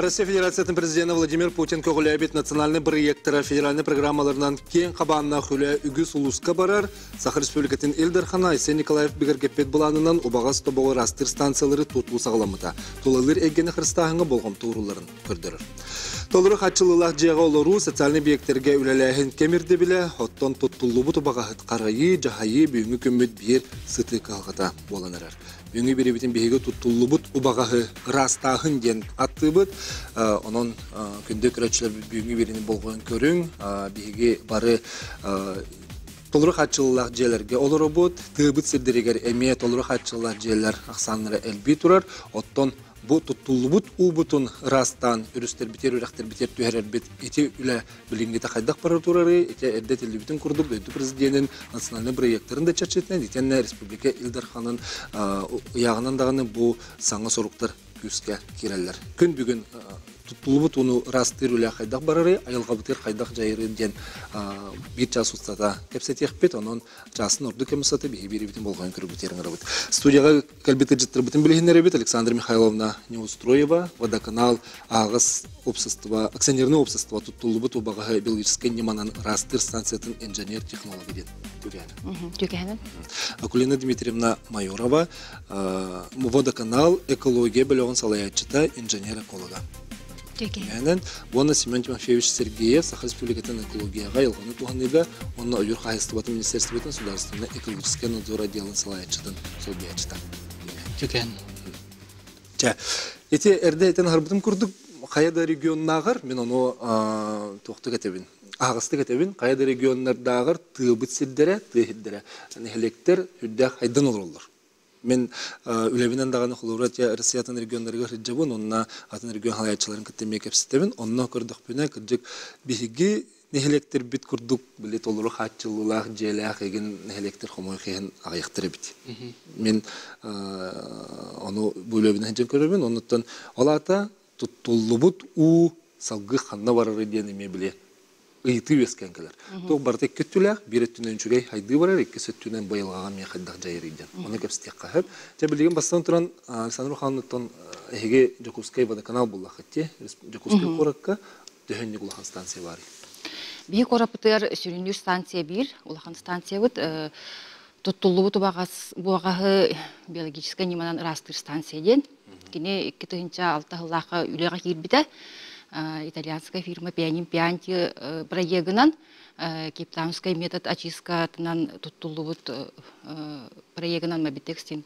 Россия Федерациятын президенэ Владимир Путин көҕүлээбит национальнай бырайыактара федеральнай программаларынан киэҥ хабааннаах үлэ үгүс улууска барар. Саха Республикатын Ил Дархана Айсен Николаев бигэргэппит былаанынан убаҕас тобоҕу ыраастыыр станциялары тутуу саҕаламмыта. Тулалыыр эйгэни харыстааһыҥҥа болҕомто уурулларын көрдөрөр. Толору хаччылыылаах дьиэҕэ олоруу, социальнай объектэргэ үлэлээһин кэм ирдэбилэ, оттон туттуллубут убаҕаһыт харайыы, дьаһайыы бүгүҥҥү күммүт биир сытыы кыһалҕата буолан эрэр. Бүгүҥҥү бириэбитин биһиги туттуллубут убаҕаһы ыраастааһын диэн аттыыбыт. Онон күндү көрөөччүлэр бүгүҥҥү биэриини болҕойон көрүҥ. Биһиги бары толору хааччыллаах дьиэлэргэ олоробут. Тыабыт сирдэригэр эмиэ толору хааччыллаах дьиэлэр ахсааннара элбии турар. Оттон бу туттуллубут уубутун ыраастаан өрүстэрбитигэр, үрэхтэрбитигэр түһэрэрбит ити үлэ билиҥҥитэ хайдах бара турарый, ити эрдэ этиллибитин курдук дойду президенин национальнай бырайыактарын да чэрчитинэн итиэннэ республика Ил Дарханын ыйааҕынан даҕаны бу саҥа соруктар күүскэ киирэллэр. Күн бүгүн туттуллубут ууну ыраастыыр үлэ хайдах барарый, айылҕабытыгар хайдах дьайарый диэн биир чаас устата кэпсэтиэхпит. Онон чаасын ордук кэм устата биһи биирибитин болҕойон көрбүтүгэр ыҥырабыт. Студияҕа кэлбит ыдьыттарбытын билиһиннэрэбит Александра Михайловна Неустроева, водоканал ааҕыс общество, акционерное общество туттуллубут убаҕаһы биологическай ньыманан ыраастыыр станциятын инженер-технолога диэн түгэһинэн. Түгэһинэн. Акулина Дмитриевна Майорова, водоканал экология бөлөҕүн салайааччыта, инженер-эколога. Түгэнэн уонна Семен Тимофеевич Сергеев Саха Республикатын экологияҕа айылҕаны туһаныыга уонна ойуур хаһаайыстыбатын министерствотын судаарыстыбаннай экологическай надзор отделын салайааччытын солбуйааччыта. Түгэн. Чэ, ити эрдэ этэн аһарбытым курдук хайа да регионнааҕар мин ону туохтук этэбин аһаҕастык этэбин хайа да регионнардааҕар тыабыт сирдэрэ тыа сирдэрэ нэһилиэктэр үрдээх хайдан олороллор. Мин үлэбинэн даҕаны холобура Россия атын регионнарыгар сылдьабын, онно атын регион салайааччыларын кытта эмиэ кэпсэтэбин. Онно көрдөхпүнэ, кырдьык, биһиги нэһилиэктэрбит курдук били толору хааччыллыылаах дьиэлээх игин нэһилиэктэр хомойуох иһин аҕыйахтар эбит. Мин ону бу үлэбинэн сылдьан көрөбүн. Оннуттан ол аата туттуллубут уу салгыы ханна барарый диэн эмиэ били ыйытыы үөскээн кэлэр. Туох барыта икки өттүлээх, биир өттүнэн үчүгэй хайдыы барар, иккис өттүнэн быйылҕаҕа эмиэ хайдах дьайарый диэн. Ону кэпсэтиэххэ сөп. Дьэ билигин бастатан туран Александр Михайловнаттан эһиги Дьокуускай водоканал буллаххыт дии. Дьокуускай куоракка төһөннүк улахан станция баарый? Биһи куораппытыгар сүрүннүүр станция биир, улахан станциябыт туттуллубут убаҕас буоҕаһы биологическай ньыманан ыраастыыр станция диэн. Кини 2006 сыллаахха үлэҕэ киирбитэ. Итальянскай фирма Пианин Пианти проегынан Кейптаунскай метод очисткатынан туттуллубут проегынан Mobitex диэн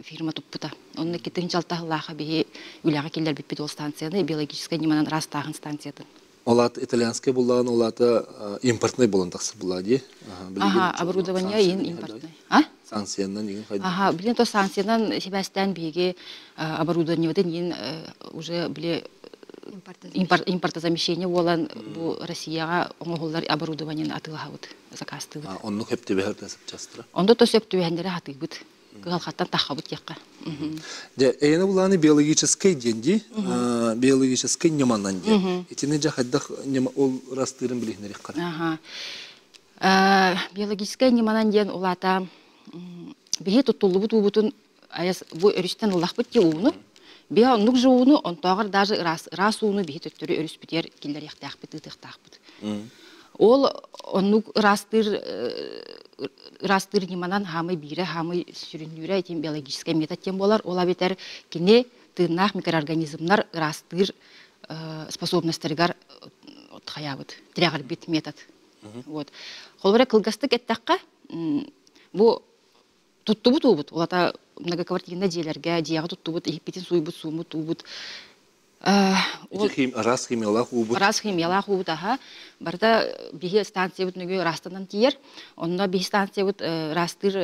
фирма туппута. Онно 2006 сыллаахха биһи үлэҕэ киллэрбиппит ол станцияны биологическай ньыманан ыраастааһын станциятын. Ол аата итальянскай буллаҕын ол аата импортнай буолан тахсар буллаа дии. Аха, оборудование иин импортнай. А? Санкциянан иин хайдах? Аха, билин то санкциянан сибээстээн биһиги оборудованиебытын иин уже били импортозамещение буолан бу Россияҕа оҥоһуллар оборудованиены атыылаһабыт, заказтыыбыт. Оннук сөп түбэһэр да сапчастара. Онно то сөп түбэһэннэри хатыыбыт. Кыһалҕаттан таххабыт диэххэ. Дьэ, эйэни булааны биологическай диэн дии, биологическай ньыманан диэн. Итини дьэ хайдах ньыма ол ырастыырын билиһиннэриэххэ. Аха. Биологическай ньыманан диэн улаата биһи туттуллубут уубутун айас бу өрүстэн ыллахпыт дии ууну. Биһи оннук же ууну, онтооҕор даже ыраас, ыраас ууну биһи төттөрү өрүспүтүгэр киллэриэхтээхпит, ыытыахтаахпыт. Ол оннук ыраастыыр ыраастыыр ньыманан хаамый биирэ, хаамый сүрүннүүрэ итин биологическай метод диэн буолар. Ол эбэтэр кини тыыннаах микроорганизмнар ыраастыыр способностарыгар хайаабыт, тирэҕирбит метод. Вот. Холобура кылгастык эттэххэ, бу туттубут уубут, улата многоквартирный дьиэлэргэ, дьиэҕэ туттубут, иһиппитин сууйбут, сууммут уубут Ити араас химиялаах уубут. Араас химиялаах уубут аха. Барыта биһи станциябыт нөҥүө ыраастанан тиийэр. Онно биһи станциябыт ыраастыыр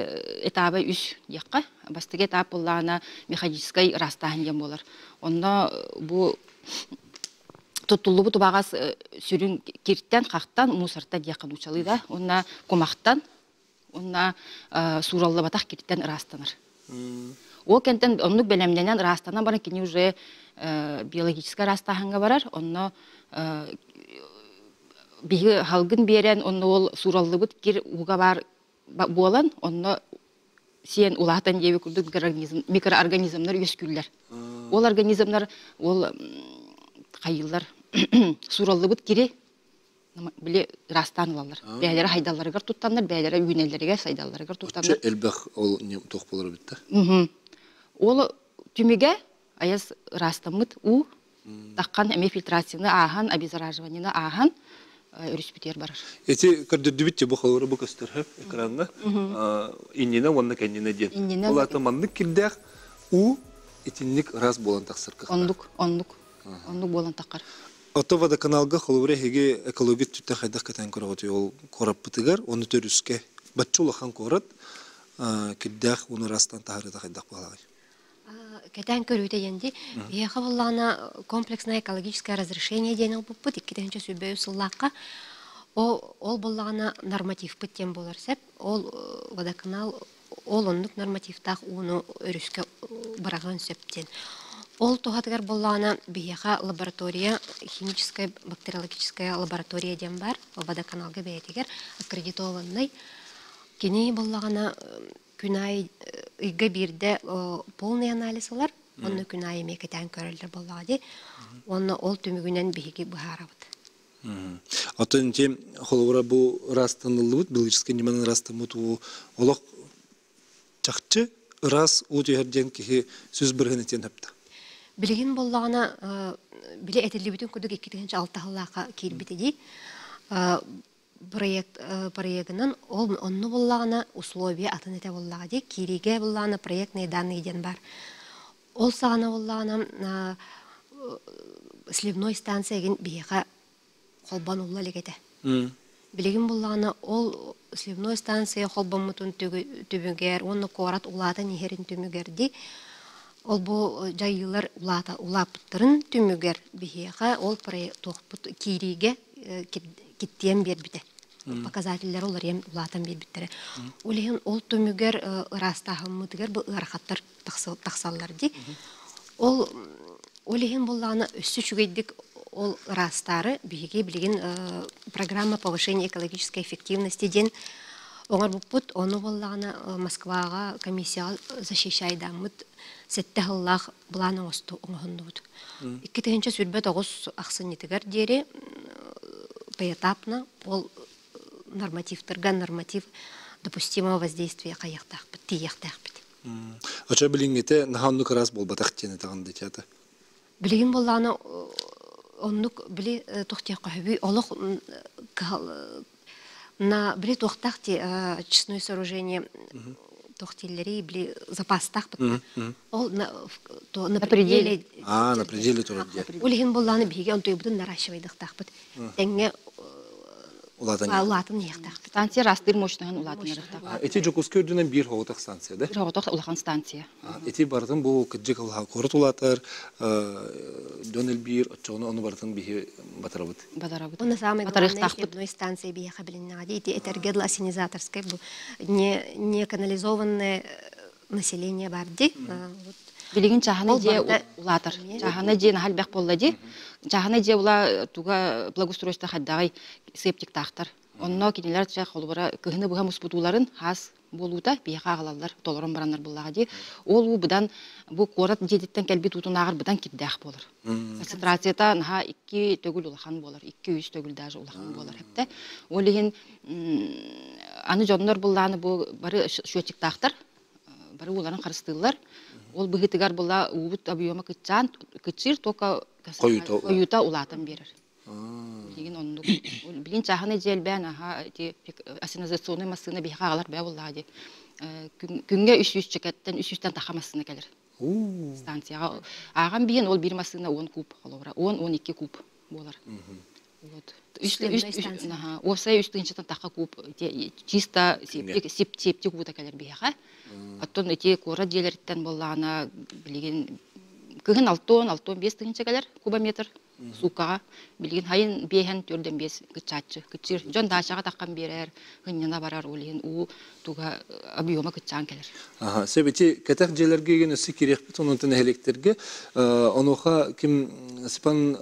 этаба үс диэххэ. Бастакы этап буоллаҕына механическай ыраастааһын диэн буолар. Онно бу туттуллубут убаҕас сүрүн киртэн, хахтан, мусортан диэххэ нуучалыы да. Уонна кумахтан уонна суураллыбатах киртэн ыраастанар. Ол кэнтэн оннук бэлэмнэнэн ыраастанан баран кини уже биологическай ыраастааһыҥҥа барар. Онно биһи халгын биэрэн, онно ол суураллыбыт кир ууга баар буолан, онно сиэн улаатан диэби курдук микроорганизмнар үөскүүллэр. Ол организмнар ол хайыыллар суураллыбыт кири били ыраастаан ылаллар. Бэйэлэрэ хайдалларыгар туттаннар, бэйэлэрэ үүнэллэригэр, сайдалларыгар туттаннар. Элбэх ол туох болор эбит да? Ол түмүгэ айас ыраастаммыт уу таххан эмиэ фильтрацияны ааһан, обеззараживаниены ааһан өрүспүтүгэр барар. Эти көрдөрдүбүт бу холобура бу көстөр экранга иннинэ уонна кэннинэ диэн. Иннинэ. Ол аата маннык кирдээх уу итинник ыраас буолан тахсар кыахтаах. Оннук, оннук. Оннук буолан таххар. Ото водоканалга холобура эһиги экология өттүттэн хайдах кэтээн көрөҕүтүй ол куораппытыгар уонна төрүскэ бачча улахан куорат кирдээх ууну ыраастаан таһаарыыта хайдах буолаҕый? Кэтээн көрүүтэ диэн дии. Биһиэхэ буоллаҕына комплексное экологическое разрешение диэн ылбыппыт 2023 сыллаахха. Ол буоллаҕына нормативпыт диэн буолар сөп. Ол водоканал ол оннук нормативтаах ууну өрүскэ быраҕыан сөп диэн. Ол туһатыгар буоллаҕына биһиэхэ лаборатория, химическая бактериологическая лаборатория диэн баар, водоканалга бэйэтигэр аккредитованнай. Кини буоллаҕына күн аайы ыйга биирдэ полный анализ ылар, онно күн аайы эмиэ кэтээн көрөллөр буоллаҕа дии. Уонна ол түмүгүнэн биһиги быһаарабыт. Оттон ити холобура бу ыраастаныллыбыт, биологическай ньыманан ыраастаммыт уу олох чахчы ыраас уу түһэр диэн киһи 100% этиэн сөптө. Билигин буоллаҕына, били этиллибитин курдук 2006 сыллаахха киирбит дии. Проект проегынан ол онно буоллаҕына условия атын этэ буоллаҕа дии. Киириигэ буоллаҕына проектные данные диэн бар. Ол саҕана буоллаҕына сливной станция игин биһиэхэ холбонулла илик этэ. Билигин буоллаҕына ол сливной станция холбоммутун түмүгэр уонна куорат улаатан иһэрин түмүгэр дии ол бу дьайыылар улаата улааппыттарын түмүгэр биһиэхэ ол туохпут киириигэ киттиэн биэрбитэ. Показателлэр уларыйан улаатан биэрбиттэрэ. Ол иһин ол түмүгэр ыраастааһыммытыгар бу ыарахаттар тахсаллар дии. Ол ол иһин буоллаҕына өссө үчүгэйдик ол ыраастаары биһиги билигин программа повышения экологической эффективности диэн оҥорбуппут. Ону буоллаҕына Москваҕа комиссияҕа защищайдааммыт сэттэ сыллаах былаан оҥоһуннубут. 2029 ахсынньытыгар диэри поэтапно ол нормативтарга норматив допустимого воздействия хайыахтаахпыт, тиийиэхтээхпит. Очо билиҥҥитэ наһаа оннук ыраас буолбатах диэн этэҕин да театр. Билигин буоллаҕына оннук били туох диэххэ сөбүй олох на били туохтаах ти очистное сооружение туох дииллэрий били запастаах ол на то на пределе а на пределе турар диэн ол иһин буоллаҕына биһиги онтуйбутун наращивайдыхтаахпыт тэҥҥэ улаатан улаатан иһиэхтээхпит. Станция растыр мощныһын улаатынарыхтаах. Ити Дьокуускай үрдүнэн биир хоҕотох станция да? Биир хоҕотох улахан станция. Ити барытын бу кырдьык куорат улаатар, дьон элбиир, оччоҕуна ону барытын биһи батарабыт. Батарабыт. Уонна самое главное сливной станция биһиэхэ билиннэҕэ дии. Ити этэргэ дылы ассенизаторскай бу не не канализованное население бар дии. Билигин чааһынай дьиэ улаатар. Чааһынай дьиэ наһаа элбэх буолла дии. Чааһынай дьиэ ула туга благоустройство хайдаҕый септиктаахтар. Онно кинилэр чэ холобура кыһыны быһа муспутууларын хаас буолуута биһиэхэ аҕалаллар толорон бараннар буоллаҕа дии. Ол уу быдан бу куорат дьиэтиттэн кэлбит уутунааҕар быдан кирдээх буолар. Концентрацията наһаа икки төгүл улахан буолар, икки-үс төгүл даже улахан буолар хэптэ. Ол иһин аны дьоннор буллааны бу бары счетчиктаахтар бары ууларын харыстыыллар. Ол быһыытыгар була уубут объема кыччаан кыччыыр только хойута улаатан биэрэр. Билигин оннук. Билигин чааһынай дьиэ элбээн аха ити ассенизационный массыына биһиэхэ аҕалар бээ буоллаҕа дии. Күҥҥэ 300 чекеттен 300-тэн таха массыына кэлэр. Станцияҕа ааҕан биһин ол биир массыына 10 куб холобура 10-12 куб буолар. Вот. Уопсай үс тыһыынчаттан тахха куб чисто септик септик уута кэлэр биһиэхэ. Оттон ити куорат дьиэлэриттэн буоллаҕына билигин кыһын алтон 65 тыһыынча кэлэр кубометр сууккаҕа. Билигин хайын биэһэн төрдөн биэс кыччааччы кыччыыр. Дьон даачаҕа таххан биэрэр, ынньана барар, ол иһин уу туга объема кыччаан кэлэр. Аха, сөп ити кэтэх дьиэлэргэ игин өссө кириэхпит онон нэһилиэктэргэ онуоха ким Степан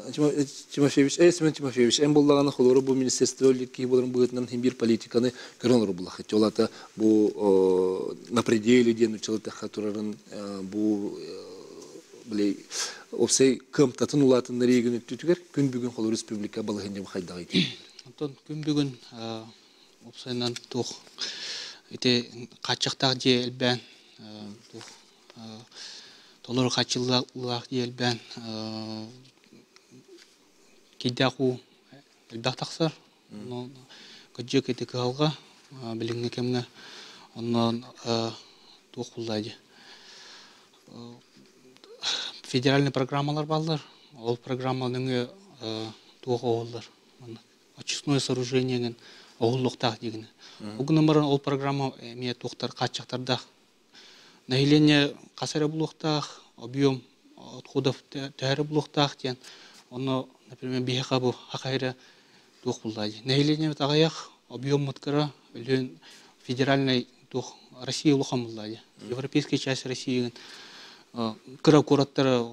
Тимофеевич, Семен Тимофеевич, эн буллаҕына холуора бу министерство киһи буоларын быһыытынан иһин биир политиканы көрөн олорор буллахыт. Ол ата бу на пределе диэн училытахха турарын бу били опсай кыамтатын улаатыннарыы күн өттүтүгэр күн бүгүн холор республика балаһыанньа хайдаҕый? Онтон күн бүгүн опсайынан туох ити хааччахтаах дьиэ элбээн туох толору хааччыллаах дьиэ элбээн кийдээх уу элбэх тахсар. Кыдьык ити кыһалҕа билиҥҥи кэмҥэ онон туох буллаа дии федеральный программалар бааллар. Ол программа нөҥүө туох оҕоллор очистное сооружение оҕуллуохтаах дигини. Ол гынан баран ол программа эмиэ туохтар хааччахтардаах. Население хас эрэ булуохтаах, объем отходов төһө эрэ булуохтаах диэн. Онно, например, биһиэхэ бу хаха эрэ туох буллаа дии. Населениебит аҕыйах, объеммут кыра, өлүөн федеральный туох Россия улахан буллаа дии. Европейская часть России кыра куораттара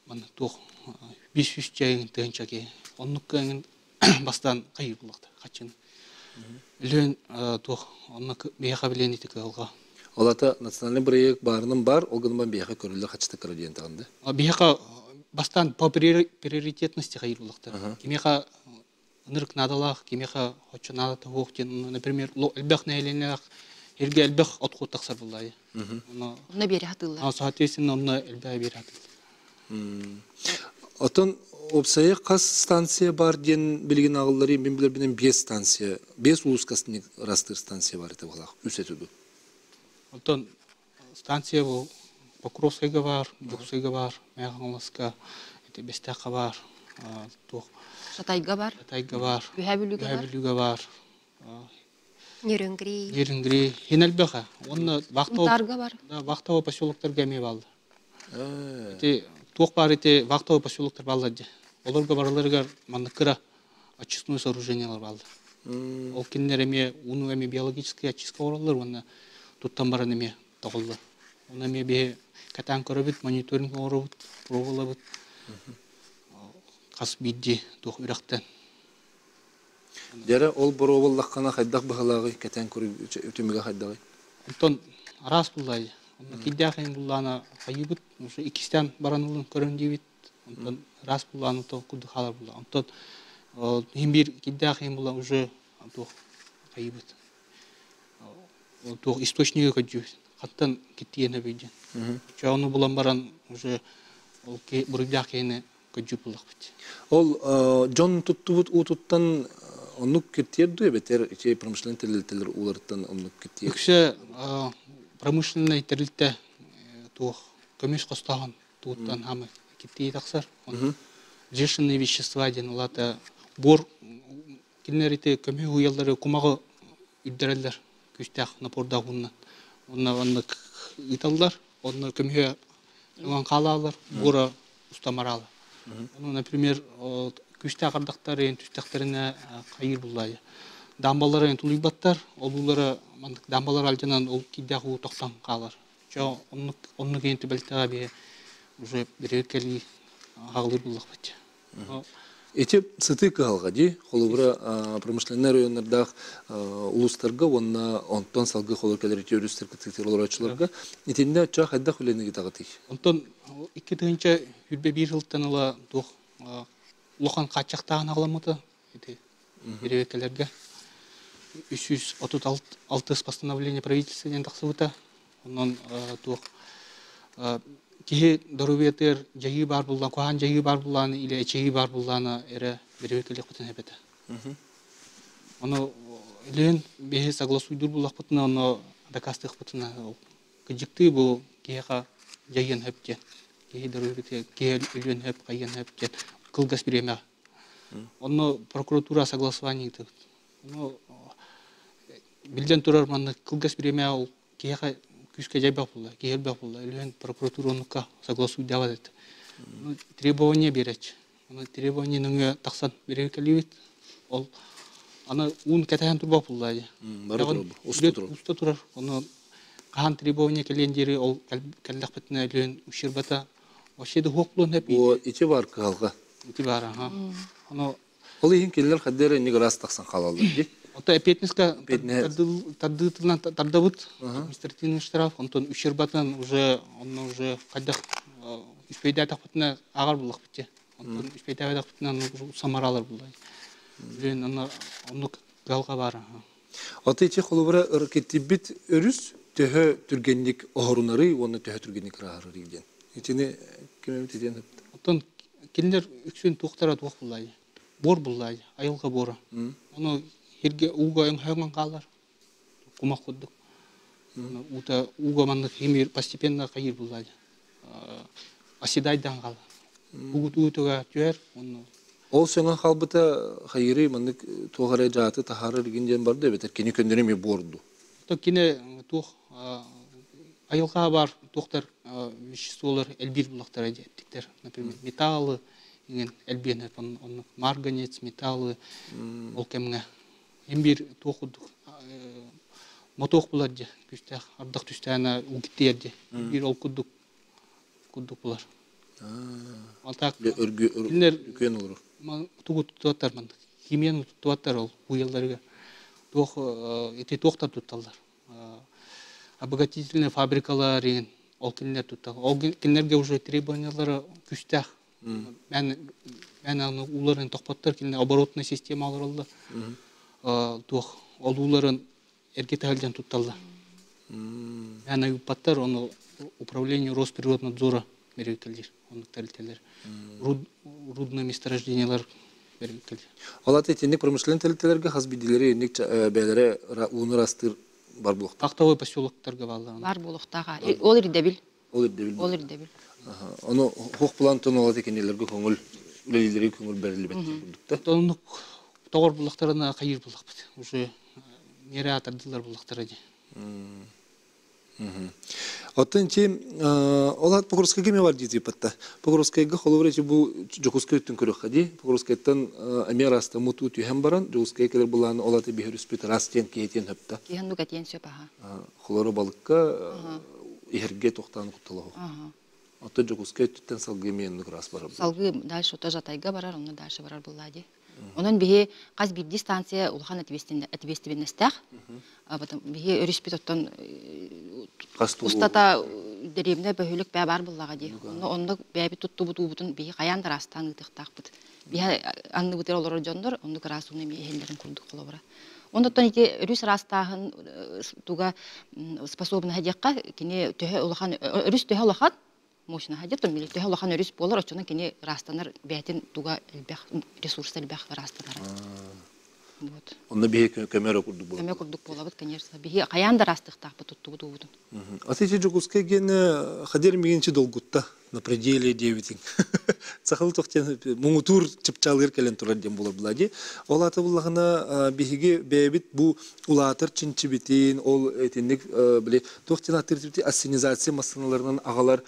манна туох 500 чайын тыһынча киһи. Оннук бастаан хайыы буллахта хаччыны. Өлүөн туох онно биһиэхэ билиэн ити кыһалҕа. Ол ата национальный проект баарынан бар, ол гынан биһиэхэ көрүллэр хаччыта кыра диэн таҕынды. Биһиэхэ бастаан по приоритетности хайыр буллахтар. Кимиэхэ ынырык наадалаах, кимиэхэ хоччо наадата суох диэн, например, элбэх нэһилиэнньэлээх эргэ элбэх отход тахсар буллаайы. Онно биэри хатыыллар. Соответственно, онно элбэх биэри хатыыллар. Отон опсайы хас станция бар диэн билигин аҕыллары мин билэрбинэн 5 станция, 5 улууска растыр станция бар этэ буолаах, үс этэ ду. Онтон станция бу Покровскайга бар, Дьокуускайга бар, Мэҥэ Хаҥаласка, ити Бэстээххэ бар, туох Сатайга бар, Сатайга бар, Үһээ Бүлүүгэ бар. Бүлүүгэ бар, Нерюнгри. Нерюнгри, хин элбэхэ. Уонна Вахтова, бар. Да, вахтовый поселоктарга эмиэ бааллар. Ити туох баар ити вахтовый поселоктар бааллар дии. Олорго барыларыгар маннык кыра очистной сооружениялар бааллар. Ол кинилэр эмиэ ууну эмиэ биологическай очистка оҥороллор уонна туттан баран эмиэ тоҕоллор. Оны эмиэ биһи кэтээн көрөбүт, мониторинг оҥоробут, пробалабыт. Хас биирдии туох үрэхтэн. Дьэрэ ол боруобаллаххына хайдах быһалааҕый кэтээн көрүү түмүгэ хайдаҕый? Онтон араас буллаайы. Онно кийдээх иһин буллаана хайыыбыт, уже иккистээн баран ылын көрөн диибит. Онтон ыраас буллаана то курдук хаалар булла. Онтон иһин биир кийдээх иһин булла уже туох хайыыбыт. Туох источнига көрдүүбүт. Хаттан киттиэн өбүйден. Чоҕуну булан баран уже ол буруйдаах киһини көрдүүп буллахпыт. Ол дьон туттубут уутуттан оннук киртиэр дуо эбэтэр ити промышленный тэрилтэлэр ууларыттан оннук киртиэр? Үксэ промышленный тэрилтэ туох көмүс хостооһун тууттан хамы киттии тахсар. Взвешенные вещества диэн улата буор кинилэр ити көмүс уйаллары кумаҕы үрдэрэллэр күүстээх напордаах ууннан. Онно оннук ыыталлар, онно көмүһэ ылан хаалаалар, буора устамараала. Ону, например, күүстээх ардахтар түстэхтэринэ хайыыр буллаайы. Дамбалары тулуйбаттар, олуулара маннык дамбалар алдьанан ол киирдээх уу тохтон хаалар. Чо оннук оннук иэн түбэлтэҕэ биһи уже биригэ кэлии хаҕылыыр буллахпыт. Ити сытыы кыһалҕа дии, холобура промышленнай районнардаах улуустарга уонна онтон салгыы холор кэлэр ити өрүстэр кытыытыгар олорооччуларга итиннэ оччо хайдах үлэни ыытаҕытый? Онтон 2021 сылтан ыла туох улахан хааччахтааһын аҕаламмыта ити бириэкэлэргэ 336 постановление правительства диэн тахсыбыта. Онон туох киһи доруобуйатыгар дьайыы баар буллаан, куһаҕан дьайыы баар буллааны или эчэйии баар буллаана эрэ бириэкэлиэхпитин эбэтэ. Ону илин биһи согласуйдуур буллахпытына, ону дакаастыахпытына кыдьыктыы бу киһиэхэ дьайыан сөп диэн. Киһи доруобуйатыгар киһи өлүөн сөп, хайыан сөп диэн кылгас бириэмэҕэ. Онно прокуратура согласование ыытабыт. Ону биллэн турар манна кылгас бириэмэҕэ ол киһиэхэ күүскэ дьайбах буолла, киһи элбэх буолла. Өлүөн прокуратура оннукка согласуйдаабат этэ. Требование биэрээччи. Аны требование нөҥүө тахсан бириэкэлиибит. Ол аны уун кэтэһэн турбах буолла дии. Бары турар, уста турар. Уста турар. Ону хаһан требование кэлиэн диэри ол кэллэхпитинэ өлүөн ущербата вообще да хуох булуон сөп. О, ити бар кыһалҕа. Ити бар, аха. Ону Ол иһин кинилэр хадда эрэ инник ыраас тахсан хаалаллар дии. Ото эпиэтинэскэ тардыытынан тардабыт административный штраф, онтон ущербатын уже онно уже хайдах Үспейдээтэхпитинэ ааҕар буллахпыт дьэ. Онтон үспейдээбэтэхпитинэ самаралар буллай. Билин онно оннук кыһалҕа баар. Аты ити холобура ыркиттибит өрүс төһө түргэнник оһорунарый уонна төһө түргэнник ырааһырарый диэн. Итини ким эбит итиэн Оттон кинилэр үксүн туохтара туох буллай. Буор буллай, айылҕа буора. Ону хирге ууга өҥһөҥөн хаалар. Кумах курдук. Уута ууга маннык химир постепенно хайыр буллай. Оседайдан хаалар. Угут уутуга түһэр, онно Ол сөҥөн хаалбыта хайырый маннык туох эрэ дьааты таһаарар игин диэн барда эбэтэр кини көннөрү эмиэ буорду. То кини туох айылҕа бар туохтар веществолар элбиир буллахтара диэттиктэр. Например, металлы иҥин элбиэн оннук марганец, металлы ол кэмҥэ им биир туох курдук мотуох булар дьэ күстээх ардах түстээнэ угиттиэр дьэ биир ол курдук курдук булар. Алтаак кинилэр үкүөн олорор. Тугу туттуаттар маннык химияны туттуаттар ол уйалларыгар туох ити туохтар тутталлар обогатительная фабрикалар иҥин ол кинилэр тутталлар ол кинилэргэ уже требованиялара күстээх мен мен аны ууларын тохпоттор кинилэр оборотная система олороллор туох ол ууларын эргэ таһылдьан тутталлар мен ыыппаттар ону управление Росприроднадзора берүүтэллэр оннук тэрилтэлэр рудное месторождениелар берүүтэллэр Ол аты итинник промышленный тэрилтэлэргэ хас биирдиилэри инник бэйэлэрэ ууну ырастыыр бар буолуохтаах. Вахтовый поселоктарга бааллар. Бар буолуохтаах. Ол ирдэбил. Ол ирдэбил. Ол ирдэбил. Ону хуох плантон ол аты кинилэргэ көҥүл үлэлиилэргэ көҥүл бэриллибэт курдук да. Оннук тоҕор буллахтарына хайыр буллахпыт. Уже миэрэ атардылар буллахтара дии. Оттон ити ол ат Покровскайга эмиэ бар дии тыыппатта. Покровскайга холобура ити бу Дьокуускай өттүн көрүөххэ дии. Покровскайтан эмиэ араастаммыт уу түһэн баран Дьокуускайга кэлэр былааны ол аты биһир үспүт раас диэн киһитиэн хөптө. Киһи этиэн сөп аха. Холоро балыкка иһэргэ тохтаан кутталаһу. Оттон Дьокуускай өттүттэн салгыы эмиэ оннук раас барар. Салгыы дальше тоже Жатайга барар, онно дальше барар булла дии. Онон биһи хас биирдии станция улахан ответственностях. Биһи өрүспүт оттон устата дэриэбинэ бөһүлүк бээ бар буллаҕа дии. Онно онно бээбит туттубут уубутун биһи хайаан да ыраастаан ыытыахтаахпыт. Биһи анныбытыгар олорор дьоннор оннук ыраас ууну эмиэ иһэллэрин курдук холобура. Оннуттан ити өрүс ыраастааһын туга способнаһа диэххэ, кини төһө улахан өрүс төһө улахан мощнаһа диэт, төһө улахан өрүс буолар, оччонон кини ыраастанар бэйэтин туга элбэх ресурс элбэх ыраастанара. Вот. Онно биһи көмө эрэ курдук буолабыт. Көмө курдук буолабыт, конечно. Биһи хайаан да ыраастыахтаахпыт туттубут уубутун. Аты ити Дьокуускай гиэнэ хадер мигинчи долгутта на пределе диэбитиҥ. Сахалы тохтен муҥутуур чыпчаалыыр кэлэн турар диэн буолар була дии. Ол аты буллаҕына биһиги бэйэбит бу улаатар чинчибитин, ол итинник били туох диэн ааттыыр ассенизация массыыналарынан аҕалар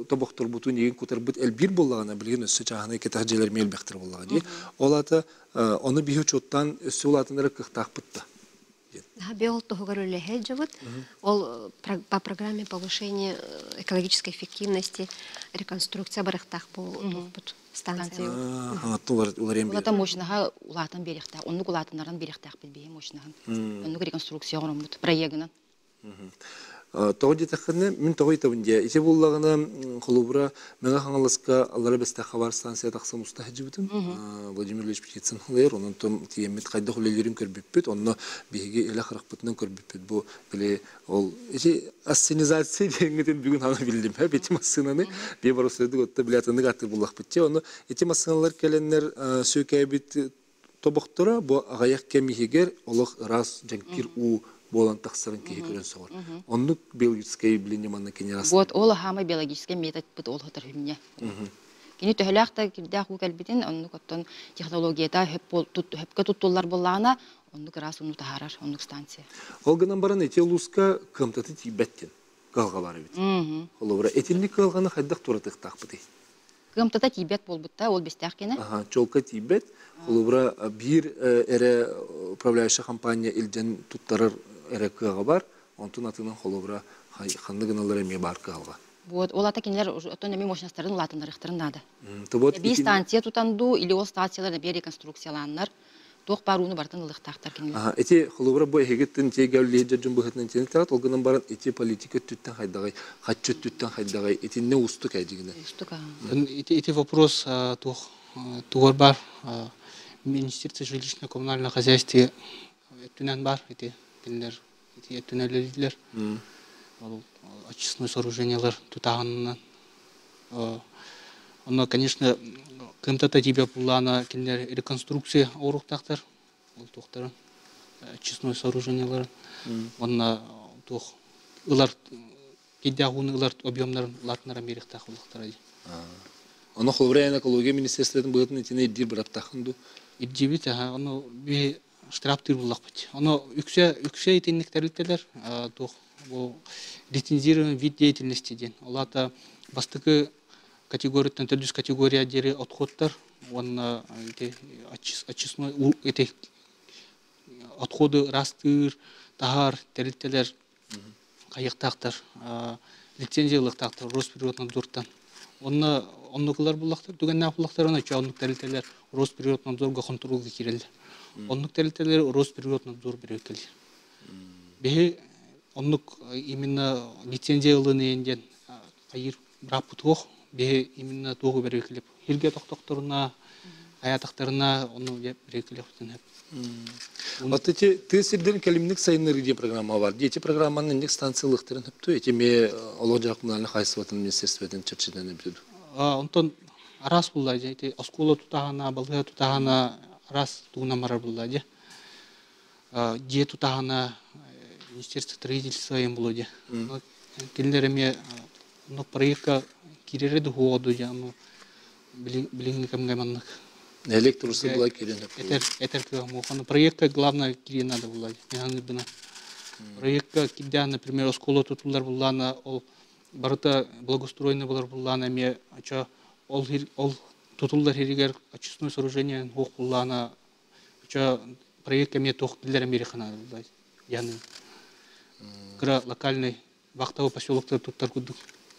тобохторбутун игин кутарбыт элбиир буоллаҕына билигин өссө чааһынай кэтэх дьиэлэр элбэхтэр буоллаҕа дии. Ол ата ону биһи учуоттаан өссө улаатынара кыахтаахпыт да. Биол туһугар үлэһэ дьыбыт. Ол по программе повышения экологической эффективности реконструкция барыхтаах буолбут станция. Улата мощнаха улаатан биэриэхтээх, оннук улаатыннаран биэриэхтээхпит биһи мощнаһын. Оннук реконструкция оҥороммут проегынан. Тоҕо диэтэххинэ, мин тоҕо ыйытабын диэ. Ити буллаҕына, холобура, Мэҥэ Хаҥаласка Аллара Бэстээх хабар станция тахсан уста сылдьыбытым. Владимир Ильич Птицын халайар, онон тиийэммит хайдах үлэлиирин көрбүппүт, онно биһиги илэ харахпытынан көрбүппүт бу били ол ити ассенизация диэҥҥитин бүгүн аны биллим ити массыынаны бие барысырдык отто били атыннык аттыр буллахпыт те ону ити массыыналар кэлэннэр сүөкээбит тобохторо бу аҕыйах кэм иһигэр олох ыраас дьэҥкир уу буолан тахсарын киһи көрөн сөҕөр. Оннук биологическай явление манна кини Вот ол аһаамай биологическай методпыт ол хотор хүнньэ. Кини төһөлөөх да кирдээх уу кэлбитин, оннук оттон технологията хөпкө туттуллар буоллаҕына, оннук ыраас ууну таһаарар, оннук станция. Ол гынан баран ити улууска кыамтаты тиийбэт диэн кыһалҕа баар эбит. Холобура, итинник кыһалҕаны хайдах туоратыахтаахпытый? Кыамтата тиийбэт буолбутта, ол бистээх кэнэ. Чолка тиийбэт. Холобура, биир эрэ управляющая компания илдьэн туттарар эрэ кыаҕа бар. Онтун атынан холобура, ханнык гыналлар эмиэ баар кыһалҕа. Вот, ол ата кинилэр оттон эмиэ мощностарын улаатыннарыахтарын наада. Эбии станция тутан дуу, или ол станциялар эбии реконструкциялааннар. Туох баар ууну барытын ылыахтаахтар кинилэр. Аха, ити холобура бу эһигиттэн тиэгэ үллэһит дьон быһыытынан тиэнэ тарат, ол гынан баран ити политика өттүттэн хайдаҕай, хаччы өттүттэн хайдаҕай, итиннэ уустук эдьигинэ. Уустук аа. Ити ити вопрос туох тугар баар Министерство жилищно-коммунального хозяйства өттүнэн баар ити кинилэр ити өттүнэн үлэлииллэр. Ол очистной сооружениелар тутааһынынан. Онно, конечно, кымтата тиийбэт буллаана кинилэр реконструкция оҥоруохтаахтар. Ол туохтарын очистной сооружениеларын уонна туох ылар кирдээх ууну ылар объемнарын улаатыннаран биэриэхтээх буолуохтара дии. Ону холобура экология министерствотын быһытын итини ирдиир быраптааххын дуу? Ирдиибит, ону биһи штрафтыыр буллахпыт. Ону үксэ үксэ итинник тэрилтэлэр туох бу лицензированный вид деятельности диэн. Ол аата бастакы категорияттан төрдүс категория диэри отходтар уонна ити очистной ити отходы ыраастыыр, таһаар тэрилтэлэр хайыахтаахтар, лицензия ылыахтаахтар Росприроднадзортан. Онно оннукулар буллахтар, түгэннээх буллахтар, онно оннук тэрилтэлэр Росприроднадзорга хонтуруолга киирэллэр. Оннук тэрилтэлэр Росприроднадзор бирөккэлиир. Биһи оннук именно лицензия ылыныйын диэн хайыыр бырааппыт суох. Биһи именно туоҕу бэрикилип. Хирге тохтохторуна, аятахтарына ону бэрикилиэхпитин сөп. Вот эти тыа сирдэрин кэлимник сайыннарыы диэн программа бар. Ити программаны инник станциялыктарын хөптү. Эти ме олох коммунальный хозяйствотын министерствотын чэрчитинэн эбитэ. Онтон араас булла дьэ ити оскуола тутаһына, балыыһа тутаһына араас тугунан барар булла дьэ. Дьиэ тутаһына министерство строительства булу дьэ. Кинилэр эмиэ оннук проектка киирэрэ да суоҕа дуу дьэ ону билиҥҥи кэмҥэ маннык Электросы была киирэн этэр этэр кыаҕым суох. Проектка главное киирии надо было мин саныырбына. Проектка кирдээн, например, оскуола тутуллар буллаана ол барыта благоустроенный болар буллаана эмиэ очо ол ол тутуллар хиригэр очистное сооружение суох буллаана очо проект эмиэ туох киллэрэн биэриэххэ наада яны кыра локальный вахтовый поселоктар туттар курдук.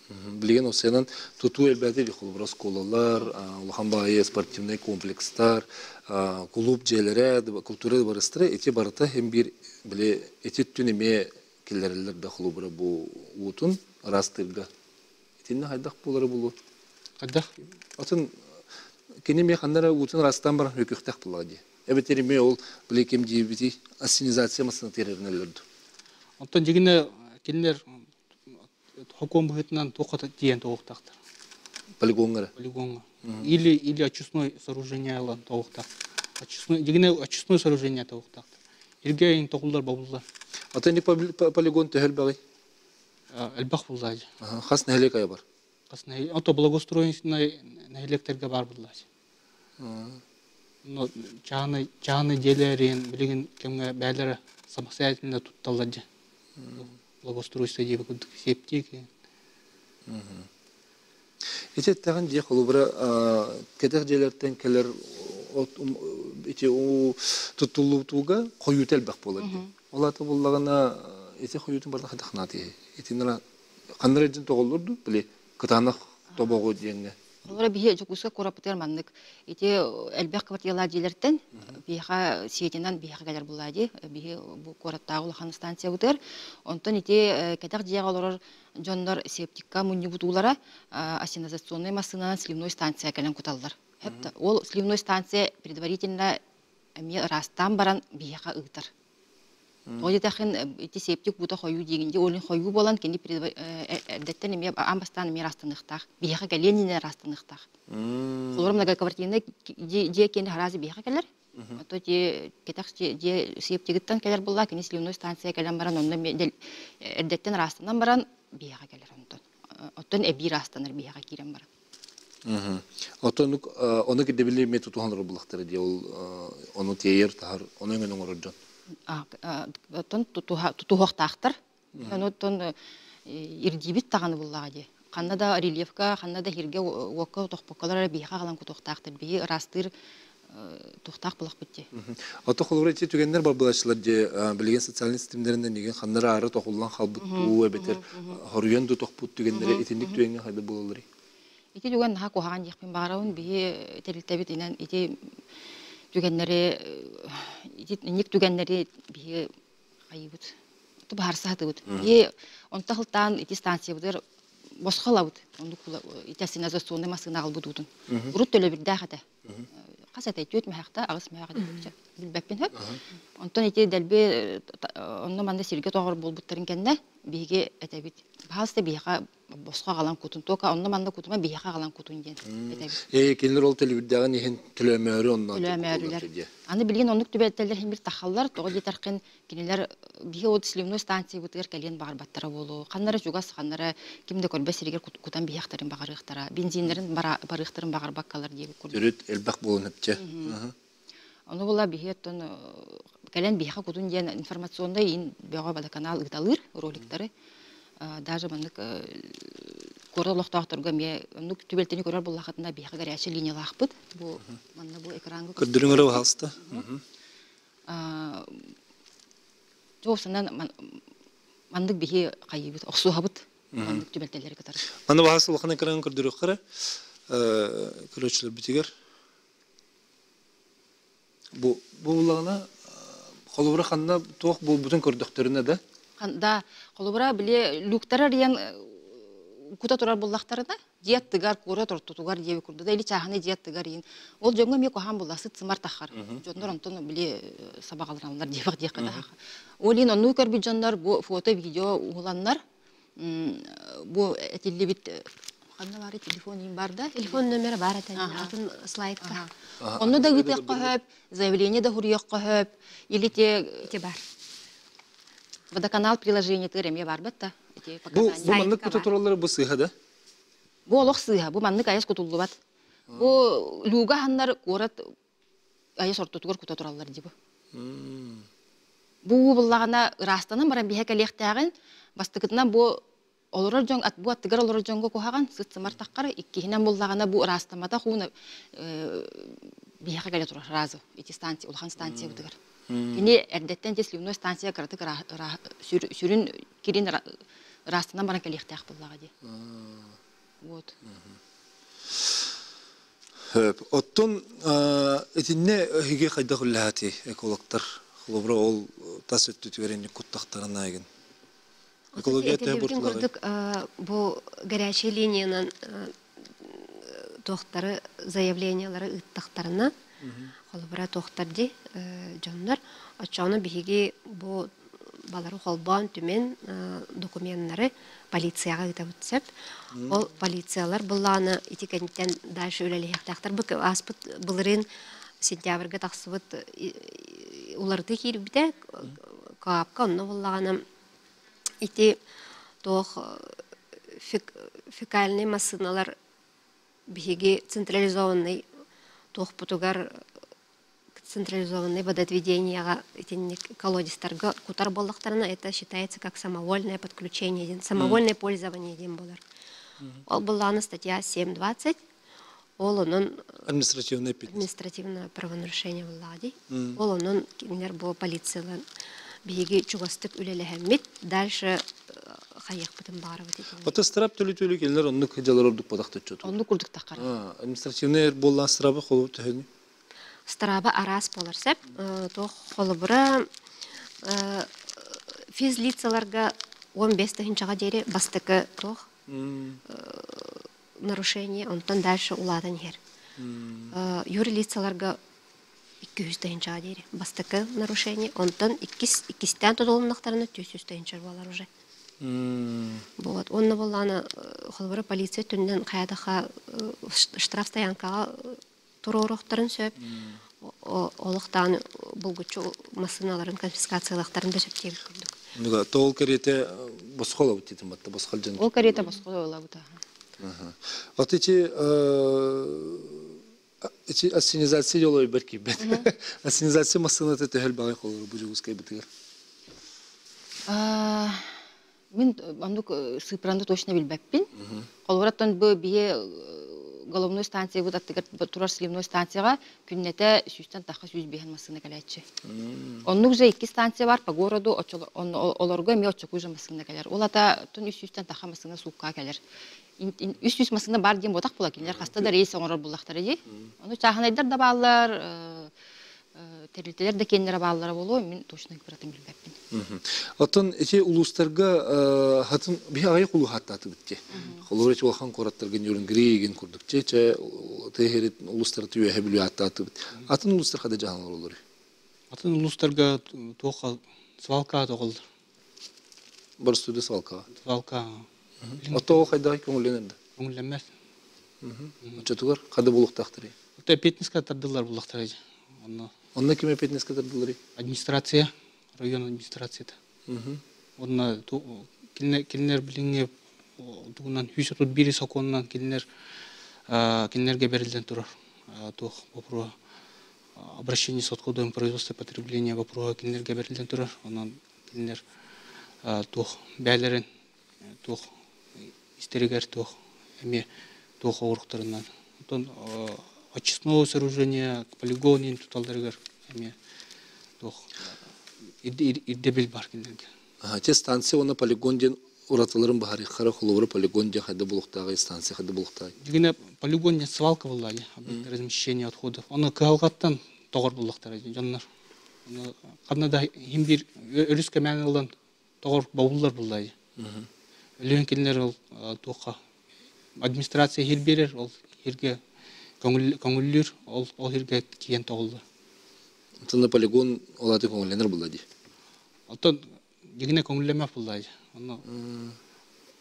Билигин осенан тутуу элбэти холобура оскуолалар, улахан баайы спортивный комплекстар, кулууп дьиэлэрэ, культура дыбарыстара ити барыта хем биир били ити түн эмиэ киллэрэллэр да холобура бу уутун ыраастыырга. Итиннэ хайдах буолары булу? Хайдах? Атын кини эмиэ ханна эрэ уутун ыраастаан баран хөкүөхтэх буоллаҕа дии. Эбэтэр эмиэ ол били ким диэбитий ассенизация массыына тиэрэринэллэр дуу? Оттон дьигинэ кинилэр хокуон быһыытынан туохха тиийэн тоҕуохтаахтар. Полигоҥҥа эрэ? Полигоҥҥа. Или или очистной сооружение ылан тоҕуохтаах. Очистной дьигинэ очистной сооружение тоҕуохтаахтар. Иргэ иһин тоҕуллар бобуллар. Атын полигон төһө элбэҕий? Элбэх буллаачы. Хас нэһилиэк айа бар? Хас нэһилиэк? Ото благоустроенный нэһилиэктэргэ баар буллаачы. Но чааһынай чааһынай дьиэлэрин билигин кэмҥэ бэйэлэрэ самостоятельно тутталлар дьэ. Благоустройство диэби курдук септик. Ити эттэҕин дьиэ холобура кэтэх дьиэлэртэн кэлэр ити туттуллубутууга хойуута элбэх буолар диэн. Ол аата буллаҕына ити хойуутун барыта хайдах наатый? Итиннэ ханна эрэ дьин тоҕоллор дуу? Били кытаанах тобоҕу диэҥҥэ. Холобура биһи Дьокуускай куораппытыгар маннык ити элбэх квартиралаах дьиэлэртэн биһиэхэ сетинэн биһиэхэ кэлэр буоллаа дии. Биһи бу куораттааҕы улахан станциябытыгар. Онтон ити кэтэх дьиэҕэ олорор дьоннор септикка мунньубут уулара ассенизационнай массыынанан сливной станция кэлэн куталлар. Ол сливной станция предварительно эмиэ ыраастаан баран биһиэхэ ыытар. Тоҕо диэтэххин ити септик бута хойуу диигин дии, ол хойуу буолан кини эрдэттэн эмиэ аан бастаан эмиэ ыраастаныахтаах. Биһиэхэ кэлиэн иннинэ ыраастаныахтаах. Холобура многоквартирнай дьиэ киэнэ араас биһиэхэ кэлэр. Ото дьиэ кэтэх дьиэ септигиттэн кэлэр буолла, кини сливной станция кэлэн баран онно эрдэттэн ыраастанан баран биһиэхэ кэлэр онтон. Оттон эбии ыраастанар биһиэхэ киирэн баран. Оттон ону кирдэбили эмиэ тутуһан олорор буллахтара дии ол ону тиэйэр таһар ону өҥөн оҥорор дьон. Оттон тутуһуохтаахтар. Оттон ирдиибит даҕаны буллаҕа дии. Ханна да рельефка, ханна да иһиргэ уокка тохпокколор эрэ биһиэхэ аҕалан кутуохтаахтар. Биһи ыраастыыр туохтаах булахпыт дии. Ото холобура ити түгэннэр барбылачылар дии билигин социальный системнэринэн игин ханна эрэ аары тохуллан халбыт дуу эбэтэр хоруйан дуу тохпут түгэннэрэ итинник түгэҥҥэ хайда буолалларый? Ити түгэн наһаа куһаҕан диэхпин баҕарабын. Биһи тэрилтэбит инэн ити Түгэннэри инник түгэннэри биһи хайыбыт баһарса сатыбыт. Биһи онто хылтаан ити станциябытыгар босхо ылабыт. Оннук ити ассенизационный массыына аҕалбыт уутун. Урут төлөбүрдээх этэ. Хас этэй? Түөрт мөһөхтө, аҕыс мөһөх этэ. Билбэппин хөп. Онтон ити дэлби онно манна сиргэ тоҕор буолбуттарын кэннэ биһиги этэбит. Баһаалыста биһиэхэ босхо аҕалан кутун туока онно манна кутума биһиэхэ аҕалан кутун диэн этэбит. Ээ кинилэр ол төлөбүрдээҕин иһин төлөөмөөрү онно төлөөмөөрүлэр. Аны билигин оннук түбэлтэлэр иһин бир тахаллар тоҕо диэтэрхин кинилэр биһи ол сливной станциябытыгар кэлиэн баҕарбаттара буолуо. Ханнара чугас, ханнара ким да көрбөт сиригэр кутан биһиэхтэрин баҕарыахтара, бензиннэрин барыахтарын баҕарбаккалар диэбит курдук. Төрүт элбэх буолан өпчө. Ону була биһи оттон кэлэн биһиэхэ кутун диэн информационнай иин бөҕө водоканал ыыталыыр роликтары. Даже маннык куорат олохтоохторго эмиэ оннук түбэлтэни көрөр буоллахытына биһиэхэ горячая линиялаахпыт. Бу манна бу экраҥҥа Көрдөрүҥ эрэ баһаалыста. Туохсанан маннык биһи хайыыбыт, охсуһабыт маннык түбэлтэлэри кытары. Манна баһаас улахан экран көрдөрүөххэ эрэ көрөөччүлэрбитигэр Бу буллаҕына холобура ханна туох буолбутун көрдөхтөрүнэ да? Да, холобура били люктары арыйан кута турар буллахтарына дьиэ аттыгар, куорат ортотугар диэби курдук да или чааһынай дьиэ аттыгар иин. Ол дьоҥҥо эмиэ куһаҕан буолла сыт сымар таххар. Дьоннор онтон били сабаҕаланаллар диэбэх диэххэ да. Ол иһин оннук көрбүт дьоннор бу фото, видео уһуланнар бу этиллибит ханна баар телефон иин бар да телефон номера бар этэ атын слайдка онно да ыытыахха хөп заявление да хуруйуохха хөп или те ити бар водоканал приложениетыгар эмиэ барбат да ити бу бу маннык кута тураллары бу сыыһа да бу олох сыыһа бу маннык айас кутуллубат бу люга ханнар куорат айас ортотугар кута тураллар дии бу. Бу уу буллаҕына ыраастанан баран биһэ кэлиэхтээҕин, бастакытынан бу олорор дьон бу аттыгар олорор дьоҥҥо куһаҕан, сыт-сымар таххара, иккиһинэн буллаҕына бу ыраастамматах ууну биһиэхэ кэлэ турар сразу ити станция улахан станциябытыгар. Кини эрдэттэн ити сливной станция кыратык сүрүн кирин ыраастанан баран кэлиэхтээх буоллаҕа дии. Вот. Хөп. Оттон итиннэ эһиги хайдах үллэһэтий экологтар? Холобура ол тас өттүтүгэр инник куттахтарына айгын. Экология төһө Этиллибитин курдук бу горячая линиянан туохтары заявлениялары ыыттахтарына холобура туохтар ди дьоннор оччоҕуна биһиги бу балары холбоон түмэн докуменнары полицияҕа ыытабыт сөп. Ол полициялар былааны ити кэнниттэн дальше үлэлэһиэхтээхтэр. Бу ааспыт былырыын сентябрьга тахсыбыт уларытыы киирбитэ. КАПка онно буллаҕына ити туох фекальный массыыналар биһиги централизованный туохпутугар централизованное водоотведениеҕа итинник колодецтарга кутар буоллахтарына это считается как самовольное подключение диэн самовольное пользование диэн буолар. Ол былаана статья 7.20 ол онон административное административное правонарушение буоллаҕа дии. Ол онон кинилэр бу полициялан биһиги чугастык үлэлэһэммит дальше хайыахпытын баҕарабыт итинник. Ата страп төлү-төлү кинилэр оннук дьалар ордук бодах төччөтү. Оннук курдук таххар. Административный буоллаан страбы холу төһөнү? Страба араас буолар сөп. Туох холобура физлицаларга 15 тыһыынчаҕа диэри бастакы туох нарушение, онтон дальше улаатан иһэр. Юрлицаларга 200 тыһыынчаҕа диэри бастакы нарушение, онтон иккис иккистээн тутулуннахтарына 400 тыһыынча буолар уже. Вот. Онно буоллаҕына холобура полиция өттүнэн хайадаха штраф стоянкаҕа туруоруохтарын сөп. Олохтоон булгуччу массыыналарын конфискациялыахтарын да сөп диэбит курдук. Нуга тоол кэриэтэ босхо ылабыт диэтим батта босхол дьон. Ол кэриэтэ босхо ылабыт. Вот эти эти ассенизация жолой бер киирбэт. Ассенизация массыыната төһөл баҕай холору бу Дьокуускайбытыгар? Мин оннук сыыппараны точно билбэппин. Холобураттан бу биһи головной станциябыт аттыгар турар сливной станцияҕа күннэтэ сүүстэн тахха сүүс биэһэн массыына кэлээччи. Оннук же икки станция бар по городу олорго эмиэ оччокуй же массыына кэлэр. Ол ата тун үс сүүстэн тахха массыына суукка кэлэр. Үс сүүс массыына бар диэн буотах була кинилэр хаста да рейс оҥорор буллахтара дии. Ону чааһынайдар да бааллар. Тэрилтэлэр да киэннэрэ бааллара буолуо, мин точно кыратын билбэппин. Оттон ити улуустарга хатын биһи аҕыйах улуу хааттаатыбыт дии. Холобур ити улахан куораттарга Нюрнгри курдук че че тыһырит улуустары түөһэ бүлүү ааттаатыбыт. Атын улуустар хада жаһан олороллор. Атын улуустарга туохха свалка тоҕоллор. Барыстуды свалкаҕа. Свалка. Отто ол хайдах көҥүллэнэр да? Көҥүллэммэт. Оччотугар хада булуохтаахтарый? Отто петниска тардыллар буллахтара. Онно. Онно ким эппиэтинэскэ тардылларый? Администрация, район администрацията. Онно кинилэр билиҥҥи тугунан 131 сокуонунан кинилэр кинилэргэ бэриллэн турар туох боппуруоһа обращение с отходом производства потребления боппуруоһа кинилэргэ бэриллэн турар. Онон кинилэр туох бээлэрин туох истэригэр туох эмиэ туох оҕуруктарынан оттон очистного сооружения полигон иһин туталларыгар эмиэ туох ирдэбил бар кинилэргэ. Те станция уонна полигон диэн уратыларын баһарыаххара холобура полигон диэн хайда булуохтааҕый станция хайда булуохтааҕый? Дьигинэ полигон диэн свалка буолла объект размещения отходов. Ону кыһалҕаттан тоҕор буллахтара дьоннор. Ону ханна да иһин биир өрүс кэмээн ылан тоҕор бобуллар буллай. Өлүөн кинилэр ол туохха администрация иһир биэрэр, ол иһиргэ көҥүллүүр, ол ол иһиргэ тиийэн тоҕуллар. Онтон полигон ол аты көҥүллэнэр булла дии. Оттон дьигинэ көҥүллэмэх булла дии. Онно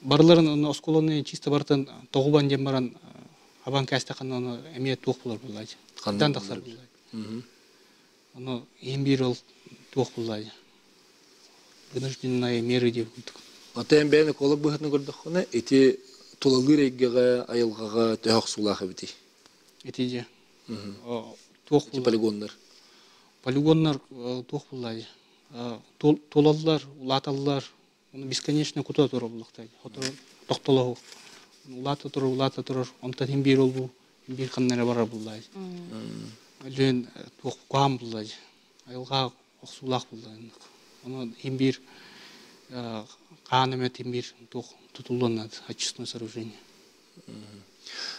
барыларын онно осколоны чисто барытын тоҕубан диэн баран абан кээстэххинэ ону эмиэ туох булар булла дии. Хандан тахсар булла. Ону иһин биир ол туох булла дии. Вынужденные меры диэн курдук. Оттон бэйэн эколог быһыытынан көрдөххүнэ, ити тулалыыр эйгэҕэ, айылҕаҕа төһө охсуулаах эбитий? Ити дьэ. Туох Ити полигоннар. Полигоннар туох булла дии. Туолаллар, улааталлар, Оны бесконечно кута турар буллахтай. Тохтолоһу. Улаата турар, улаата турар. Онтон хин биир олбу, хин биир ханна барар буллай. Өлүөн туох куһаан буллай. Айылҕа охсуулаах буллай. Ону хин биир хаан эмэ хин биир туох тутуллуон очистное сооружение.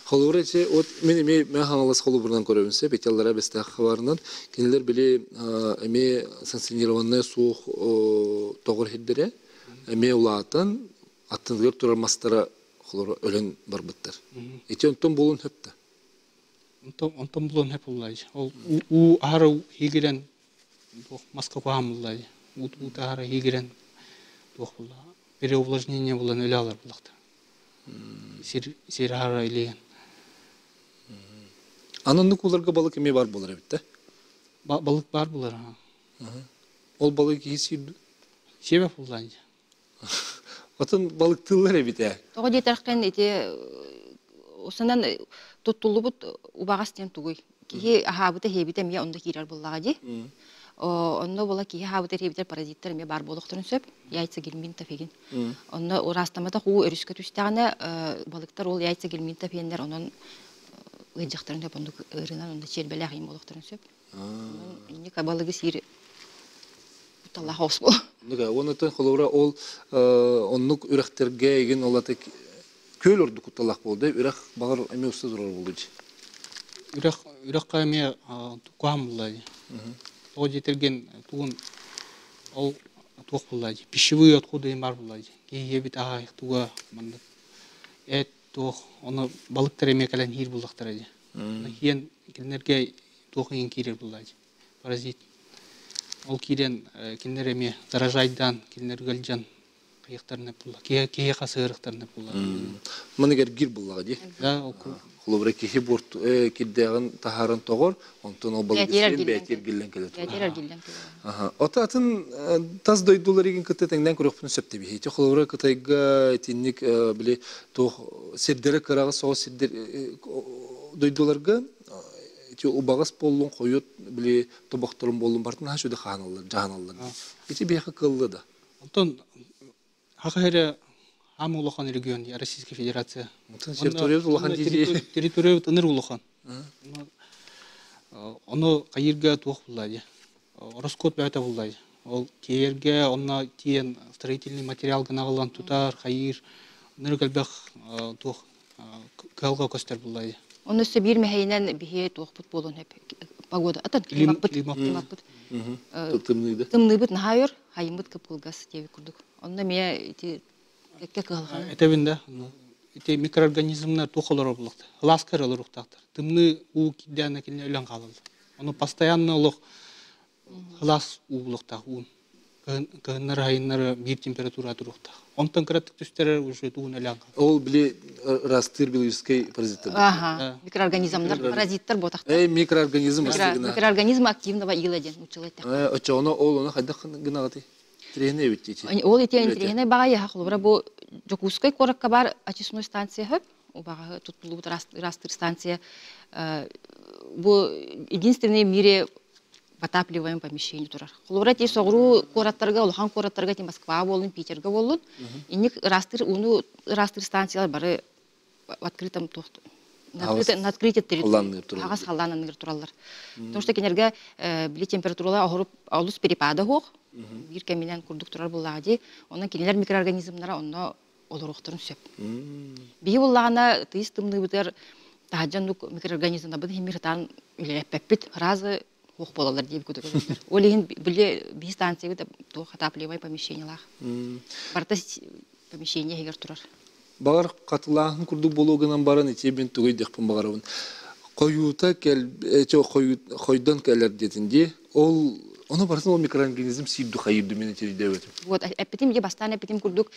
Холобура ити от мин эмиэ Мэҥэ Хаҥалас холобурунан көрөбүн сөп ити аллара бэстээх хабарынан кинилэр били эмиэ санкционированнай суох тоҕор иһирдэрэ эмиэ улаатан аттыныгар турар мастара холобура өлөн барбыттар. Ити онтон буолун сөп да? Онтон булуон сөп буллай. Ол уу аһара хигирен туох маска куһаан буллай. Уу аһара хигирен туох булла. Переувлажнение булан өлө алар буллахтар. Сир сир аһара илиэн. Ананнык ууларга балык эмиэ бар буолар эбит да? Балык бар буолар. Ол балык киһи сиир Сиэбэ буллаан. Отон балыктыыллар эбит ээ. Тоҕо диэтэххин ити усанан туттуллубут убаҕас диэн тугуй? Киһи аһаабыта иһиэбитэ эмиэ онно киирэр буоллаҕа дии. Онно була киһи аһаабыта иһиэбитэ паразиттар эмиэ баар буолуохтарын сөп. Яйца гельминтов игин. Онно ыраастамматах уу өрүскэ түстэҕинэ балыктар ол яйца гельминтов иэннэр онон ыалдьахтарын сөп оннук ыарыынан онно чиэрбэлээх иин буолуохтарын сөп. Онон инник балыгы сиир кутталлаах оҕус буолуо. Оннук уонна холобура ол оннук үрэхтэргэ игин ол аты күөл ордук кутталлаах буолда үрэх баҕар эмиэ уста турар буолуо дии. Үрэх үрэххэ эмиэ куһаан булла дии. Тоҕо диэтэргин тугун ол туох булла дии пищевые отходы баар булла дии. Киһи эбит аһа туга маннык эт туох ону балыктар эмиэ кэлэн иһиир буллахтара дии. Иһиэн кинилэргэ туох иһин киирэр булла дии. Паразит. Ол киирэн кинилэр эмиэ заражайдаан кинилэр ыалдьан хайыахтарына булла. Киһиэхэ сыһыарыахтарына булла. Маны эргиир буллаҕа дии. Холобура киһи буорт кирдээҕин таһааран тоҕор, онтон ол балыгы сиэн бэйэтэ эргиллэн кэлэ турар. Ото атын тас дойдулар игин кытта тэҥнээн көрүөхпүн сөп дебиһи. Ити холобура Кытайга итинник били туох сирдэрэ кыраҕы соҕус сирдэр дойдуларга ити убаҕас буоллун, хойут били тобохторун буоллун бартын хаһан сүдэ хаһаналлар, дьаһаналлар. Ити биһиэхэ кыаллы да. Онтон Хаха эрэ аам улахан регион Российская Федерация. Территория улахан дии. Территория ыныр улахан. Ону хайырга туох булла дии. Ороскуот бөҕөтө булла дии. Ол тиэйэргэ онно тиийэн строительный материал гынаҕыллан тутар, хайыыр ынырык элбэх туох кыһалҕа көстөр булла дии. Онно өссө биир мэһэйинэн биһи туохпут буолуон сөп. Погода. Атын климаппыт. Климаппыт. Тымныыда. Тымныыбыт наһаа өр, хайыммыт кып-кылгас диэбит курдук. Онно эмиэ ити кэккэ кыһалҕаны. Этэбин да, ити микроорганизмнар туох олорор булуохтар. Ылааска эрэ олоруохтаахтар. Тымныы уу киирдэҕинэ кинилэр өлөн хаалаллар. Ону постоянно олох Ылаас уу булуохтаах уун. Кыһыннары сайыннары биир температура туруохтаах. Онтон кыратык түстэрэр уже уун өлөөн хаалар. Ол били ырастыыр биологическай паразиттар. Ага, микроорганизмнар, паразиттар буотахтар. Эй, микроорганизм Микроорганизм активного ила диэн учила этэх. Оччоҕуна ол ону хайдах гынаҕытый? Тренер эбит дии. Ол ити интириэһинэй баҕайы холобура бу Дьокуускай куоракка баар очистной станция хөп убаҕаһы туттуллубут ырастыыр станция бу единственный в мире в отапливаемом помещении турар. Холобура ти соҕуруу куораттарга, улахан куораттарга ти Москва буоллун, Питерга буоллун, инник ырастыыр ууну ырастыыр станциялар бары в открытом туох на открытии территории аҕас халлаан анныгар тураллар. Потому что кинилэргэ били температуралар оһоруп олус перепада суох, биир кэминэн курдук турар буоллаҕа дии. Онон кинилэр микроорганизмнара онно олоруохтарын сөп. Биһи буллаҕына тыйыс тымныыбытыгар таһырдьа оннук микроорганизмнарбытын иһин сатаан үлэлэппэппит. Разы суох буолаллар диэбит курдук көрөллөр. Ол иһин били биһи станциябыт туох отапливай помещениелаах. Барыта помещение иһигэр турар. Баҕар хатылааһын курдук буолуо гынан баран ити мин тугу өйдүөхпүн баҕарабын. Хойуута кэл хойдон кэлэр диэтин дии. Ол ону барытын ол микроорганизм сиир духайыр мин ити өйдөөбөтүм. Вот эппитим дии бастаан эппитим курдук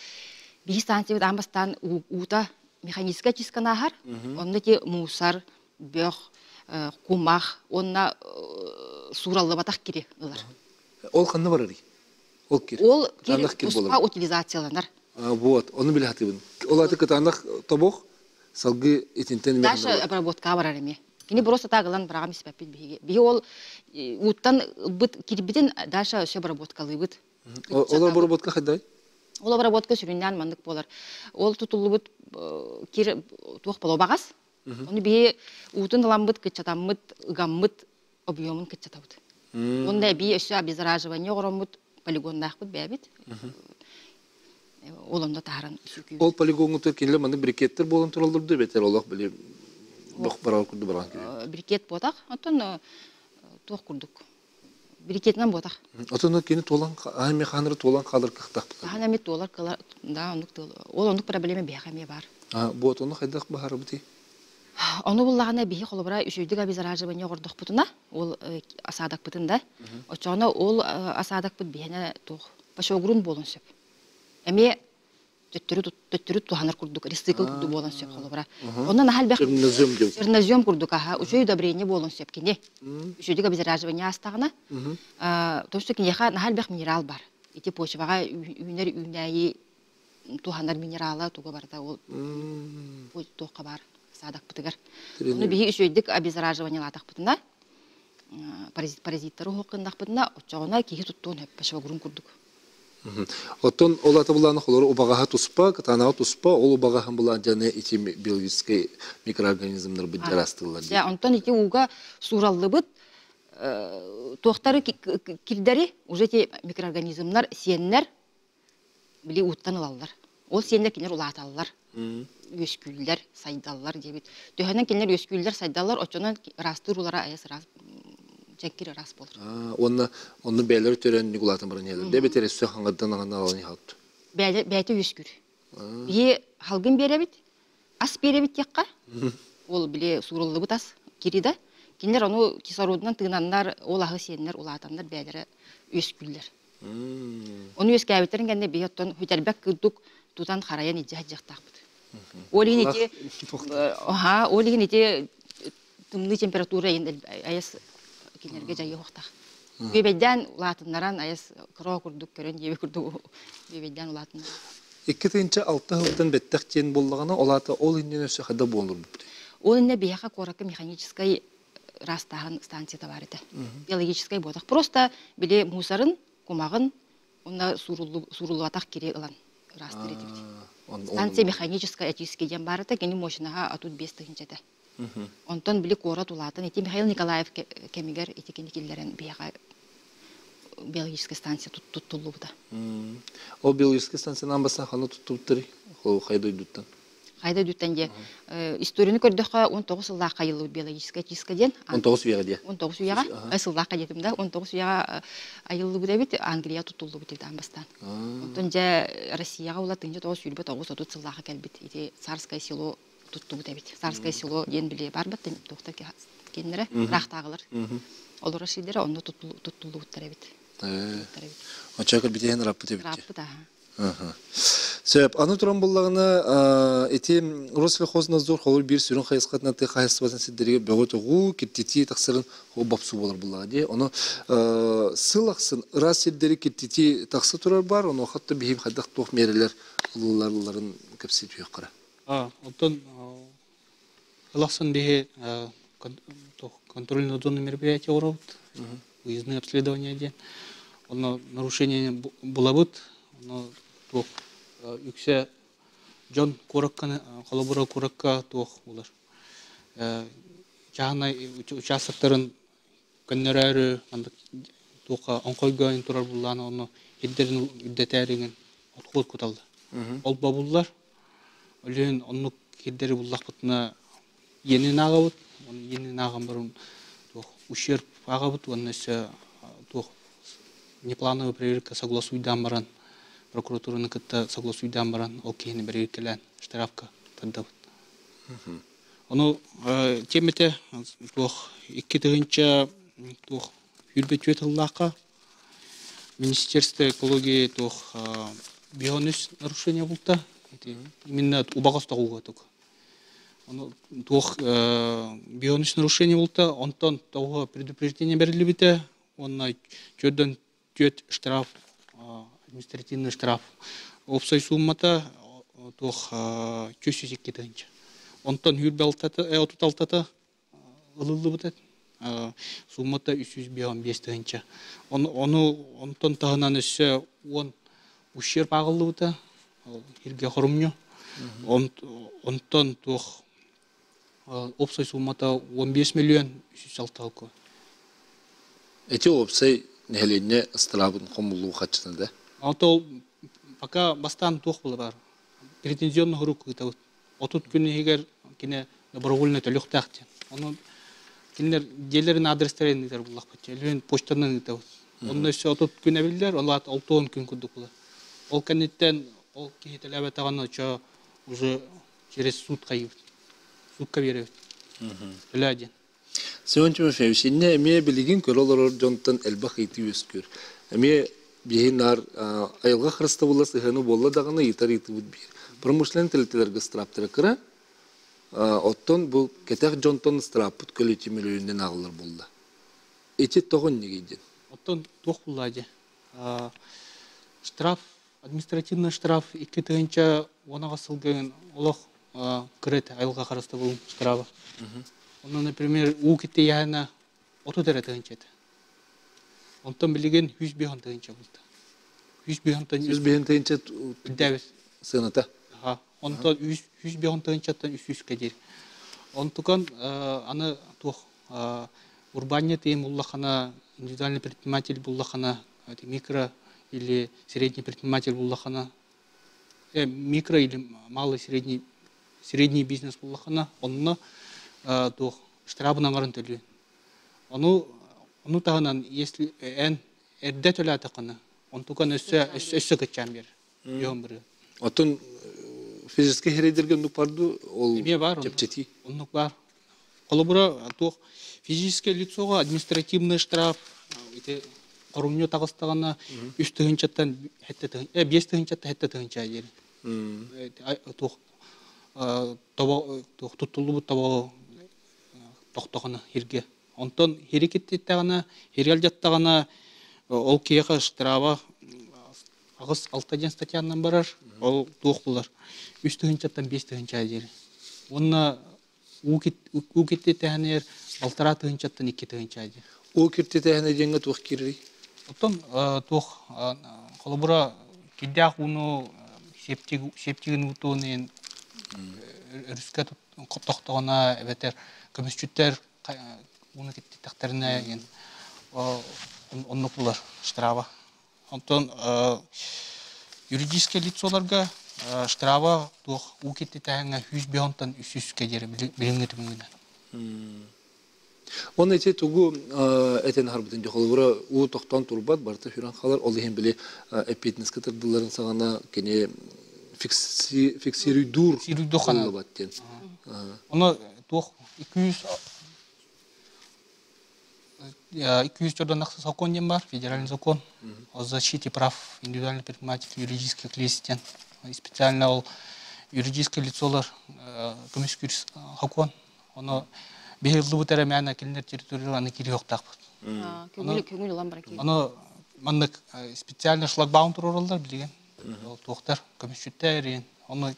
биһи станциябыт аан бастаан уута механическай чистканы ааһар. Онно ити мусор, бөх, кумах уонна суураллыбатах кири ылар. Ол ханна барарый? Ол кир. Ол кир туспа утилизацияланар. Вот, ону билэ сатыыбын. Ол аты кытаанах тобох салгыы итинтэн Дальше обработка барар эмиэ. Кини просто так ылан быраҕам испэппит биһиги. Биһи ол ууттан ылбыт кирбитин дальше өссө обработкалыыбыт. Ол обработка хайдай? Ол обработка сүрүннээн маннык буолар. Ол тутуллубут кир туох болобаҕас. Ону биһи уутун ыламмыт, кыччатаммыт, ыгаммыт объемун кыччатабыт. Уонна эбии өссө обеззараживание оҥороммут полигоннаахпыт бэйэбит. Ол онно таһаран сүкүү. Ол полигоҥҥутугар кинилэр маннык брикеттэр буолан тураллар дуу эбэтэр олох били бох барар курдук баран кэлэр. Брикет буотах, оттон туох курдук брикетинэн буотах. Отон кини туолан аһан механры туолан хаалар кыахтаахпыт. Аһан эми туолар кыла да оннук ол оннук проблема биһиэхэ эмиэ баар. Вот ону хайдах баһарабытый? Ону буллаҕына биһи холобура үчүгэйдик обеззараживание оҥордохпутуна, ол осадокпытын да, оччоҕуна ол осадокпыт биһиэнэ туох пошогрун буолуон сөп. Эмиэ төттөрү төттөрү туһанар курдук, рецикл курдук буолуон сөп холобура. Онон аһа элбэх Чернозем диэн. Чернозем курдук аха үчүгэй удобрение буолуон сөп кини. Үчүгэйдик обеззараживание аастаҕына, то что киниэхэ наһаа элбэх минерал бар. Ити почваҕа үүнэр үүнээйи туһанар минерала туга барыта ол туохха баар саадакпытыгар. Ону биһи үчүгэйдик обеззараживаниелаатахпытына, паразиттары уһук гыннахпытына, оччоҕуна киһи туттуон сөп пошвогрун курдук. Оттон ол ата булааны холору убаҕаһа туспа, кытаанаҕа туспа, ол убаҕаһын булаан дьаны ити биологическай микроорганизмнар быт дьараастыыллар дии. Онтон ити ууга суураллыбыт туохтары кирдэри уже эти микроорганизмнар сиэннэр били ууттан ылаллар. Ол сиэннэр кинилэр улааталлар, үөскүүллэр, сайдаллар диэбит. Төһөнөн кинилэр үөскүүллэр, сайдаллар, оччонон ыраастыыр уулара айас ыраас дьэҥкир ыраас буолар. Уонна онну бэйэлэр төрөөн улаатан баран иһэллэр. Дебетер өссө хаҥырдан аҕана алан иһалт. Бэйэтэ үөскүүр. Биһи халгын биэрэбит, ас биэрэбит диэххэ, ол били сууруллубут ас кирида. Кинилэр ону кислородунан тыынаннар, ол аһы сиэннэр, улаатаннар бэйэлэрэ үөскүүллэр. Ону үөскээбиттэрин кэннэ биһи оттон хүтэрбэк курдук тутан харайан илдьэ сылдьыахтаахпыт. Ол иһин ити аха, ол иһин ити тымныы температура айас кинилэргэ дьайыахтаах. Бүөбэйдээн улаатыннаран айас кыроо курдук көрөн диэби курдук бүөбэйдээн улаатыннаран. 2 6 сылтан бэттэх диэн буоллаҕына, ол аата ол иннинэ өссө хада буолурбут. Ол иннэ биһиэхэ куоракка механическай ыраастааһын станцията баар этэ. Биологическай буотах. Просто били мусорын, кумаҕын уонна сууруллубатах кири ылан ыраастыыр этибит. Станция механическая очистки диэн баар этэ, кини мощноһа 35 тыһыынча этэ. Онтон били куорат улаатан, ити Михаил Николаев кэмигэр ити кини киллэрэн биһиэхэ биологическая станция туттуллубута. Ол биологическай станциянан бастаан ханна туттубуттарый? Хайа дойдуттан? Хайда дүттэн дьэ историяны көрдөххө 19 сыллаахха айыллыбыт биологическая чистка диэн. 19 үйэҕэ диэ. 19 үйэҕэ сыллаахха диэтим да 19 үйэҕэ айыллыбыт эбит Англия тутуллубут эбит аан бастаан. Онтон дьэ Россияҕа ула 1929-30 сыллаахха кэлбит ити Царское село туттубут эбит. Царское село диэн били барбат туохтар кинилэрэ ыраахтааҕылар олорор сирдэрэ онно туттуллубуттар эбит. Оччо кэлбитиһин ыраппыт эбит. Ыраппыт аха. Сөп. Аны туран буллаҕына, ити Россельхознадзор холур биир сүрүн хайысхатынан тыа хаһайыстыбатын сирдэригэр бөҕө тоҕуу, киртитии тахсарын бопсуу буолар буллаҕа дии. Ону сыл ахсын ыраас сирдэри киртитии тахса турар бар, онуоха биһиги хайдах туох миэрэлэр ылылларын кэпсии түһүөххэ. Оттон сыл ахсын биһи контрольно-надзорное мероприятие оҥоробут, выездные обследования диэн. Онно нарушение булабыт, онно туох үксэ дьон куоракка, холобура куоракка туох булар. Чааһынай участоктарын көннөрөөрү маннык туохха оҥхойго турар буллаана онно ирдэрин үрдэтээригин отход куталлар. Ол бобуллар. Өлүөн оннук кирдэри буллахпытына иэнин ааҕабыт, иэнин ааҕан баран туох ущерб ааҕабыт уонна өссө туох неплановая проверка согласуйдаан баран прокуратураны кытта согласуйдаан баран ол киһини бэрэбиэркэлээн штрафка тардабыт. Ону тиэмэтэ туох 2 тыһыынча туох 24 сыллаахха Министерство экологии туох 53 нарушение булта. Именно убаҕас тоҕууга тук. Ону туох 53 нарушение булта, онтон тоҕуга предупреждение берилибите, уонна төрдөн түөрт штраф, административный штраф. Уопсай суммата туох 302 тыһыынча. Онтон 36-та ылыллыбыта. Суммата 355 тыһыынча. Ону онтон таһынан өссө 10 ущерб ааҕыллыбыта. Иргэ хорумньу. Онтон туох уопсай суммата 15 миллион 306 алко. Эти уопсай нэһилиэнньэ ыстыраабын хомуллуу хаччына да? Ото пока бастаан туох була бар. Претензионный сурук ыытабыт. 30 күн иһигэр кине добровольно төлүөхтээх диэн. Ону кинилэр дьиэлэрин адрестарын ыытар буллахпыт. Өлүөн почтанан ыытабыт. Онно өссө 30 күн эбиллэр, ол аат 60 күн курдук буолар. Ол кэнниттэн ол киһи төлөөбөтөҕүнэ очо уже через суд хайыбыт. Судка биэрэбит. Төлөө диэн. Семен Тимофеевич, инне эмиэ билигин көрө олорор дьонтон элбэх ыйытыы үөскүүр. Эмиэ биһи наар айылҕа харыстабыла сыһыаны буолла даҕаны ыйытар ыйытыбыт биир. Промышленный тэрилтэлэргэ ыстырааптара кыра, оттон бу кэтэх дьонтон ыстырааппыт көлүтү мөлүйүннэн ааҕыллар буолла. Ити тоҕо иннигий диэн? Оттон туох булла дьэ? Штраф, административный штраф 2010 сылга олох кыра этэ айылҕа харыстабылын штраба. Онно, например, уу киттийэһэнэ 30 эрэ тыһыынча этэ. Онтон билигин 105 тыһыынча булта. 105-тан 105 тыһыынча үрдээбит. Сыаната. Онтон 105 тыһыынчаттан 300-кэ диэри. Онтукан аны туох урбаанньыт иэм буллахана, индивидуальный предприниматель буллахана, микро или средний предприниматель буллахана, микро или малый средний бизнес буллахана, онно туох штрабын аңарын төлүөн. Ону таһынан, если эн эрдэ төлөөтөххүнэ, онтукан өссө кыччаан биэр. Йоһун быры. Оттон физический херейдерге оннук барду ол Эмиэ бар. Чэпчэтии. Оннук бар. Холобура туох физическое лицого административный штраф ити хорумньу таҕыстаҕына 3 тыһыынчаттан 5 тыһыынчаттан 7 тыһыынча диэри. Туох тобо туох туттуллубут тобо тохтоҕуна хирге. Онтон хири киттиттэҕинэ, хиргэл жаттаҕына ол киэхэ штраба 8-6 диэн статьянан барар, ол туох булар. 3 тыһыынчаттан 5 тыһыынча диэри. Уонна уу киттиттэһэнээр 1,5 тыһыынчаттан 2 тыһыынча диэри. Уу киртитээһинэ диэҥҥэ туох киирэрий? Оттон туох холобура кирдээх ууну септигин уутун өрүскэ тохтоҕуна эбэтэр көмүсчүттэр ууну киттиттэхтэринэ оннук булар штраба. Онтон юридическое лицоларга Штраба туох уу киттитээҥҥэ 105-тан 300-кэ диэри билиҥҥи түмүгүнэн. Оны ити тугу этен харбытын дьохолура уу тохтон турбат барыта хүрэн халар ол иһин били эппиэтинэскэ тардылларын саҕана кини фиксируйдуур ханабат диэн. Ону туох 200 200 чордоннах закон диэн бар, федеральный закон о защите прав индивидуальных предпринимателей, юридических лиц диэн. Специально ол юридическое лицолар көмүскүүр закон. Ону биһи ыллыбыт эрэ мээнэ кинилэр территорияларына киириэхтаахпыт. Көҥүл көҥүл ылан баран киирии. Ону маннык специально шлагбаум туруораллар билигин. Ол туохтар көмүсчүттэр иин. Ону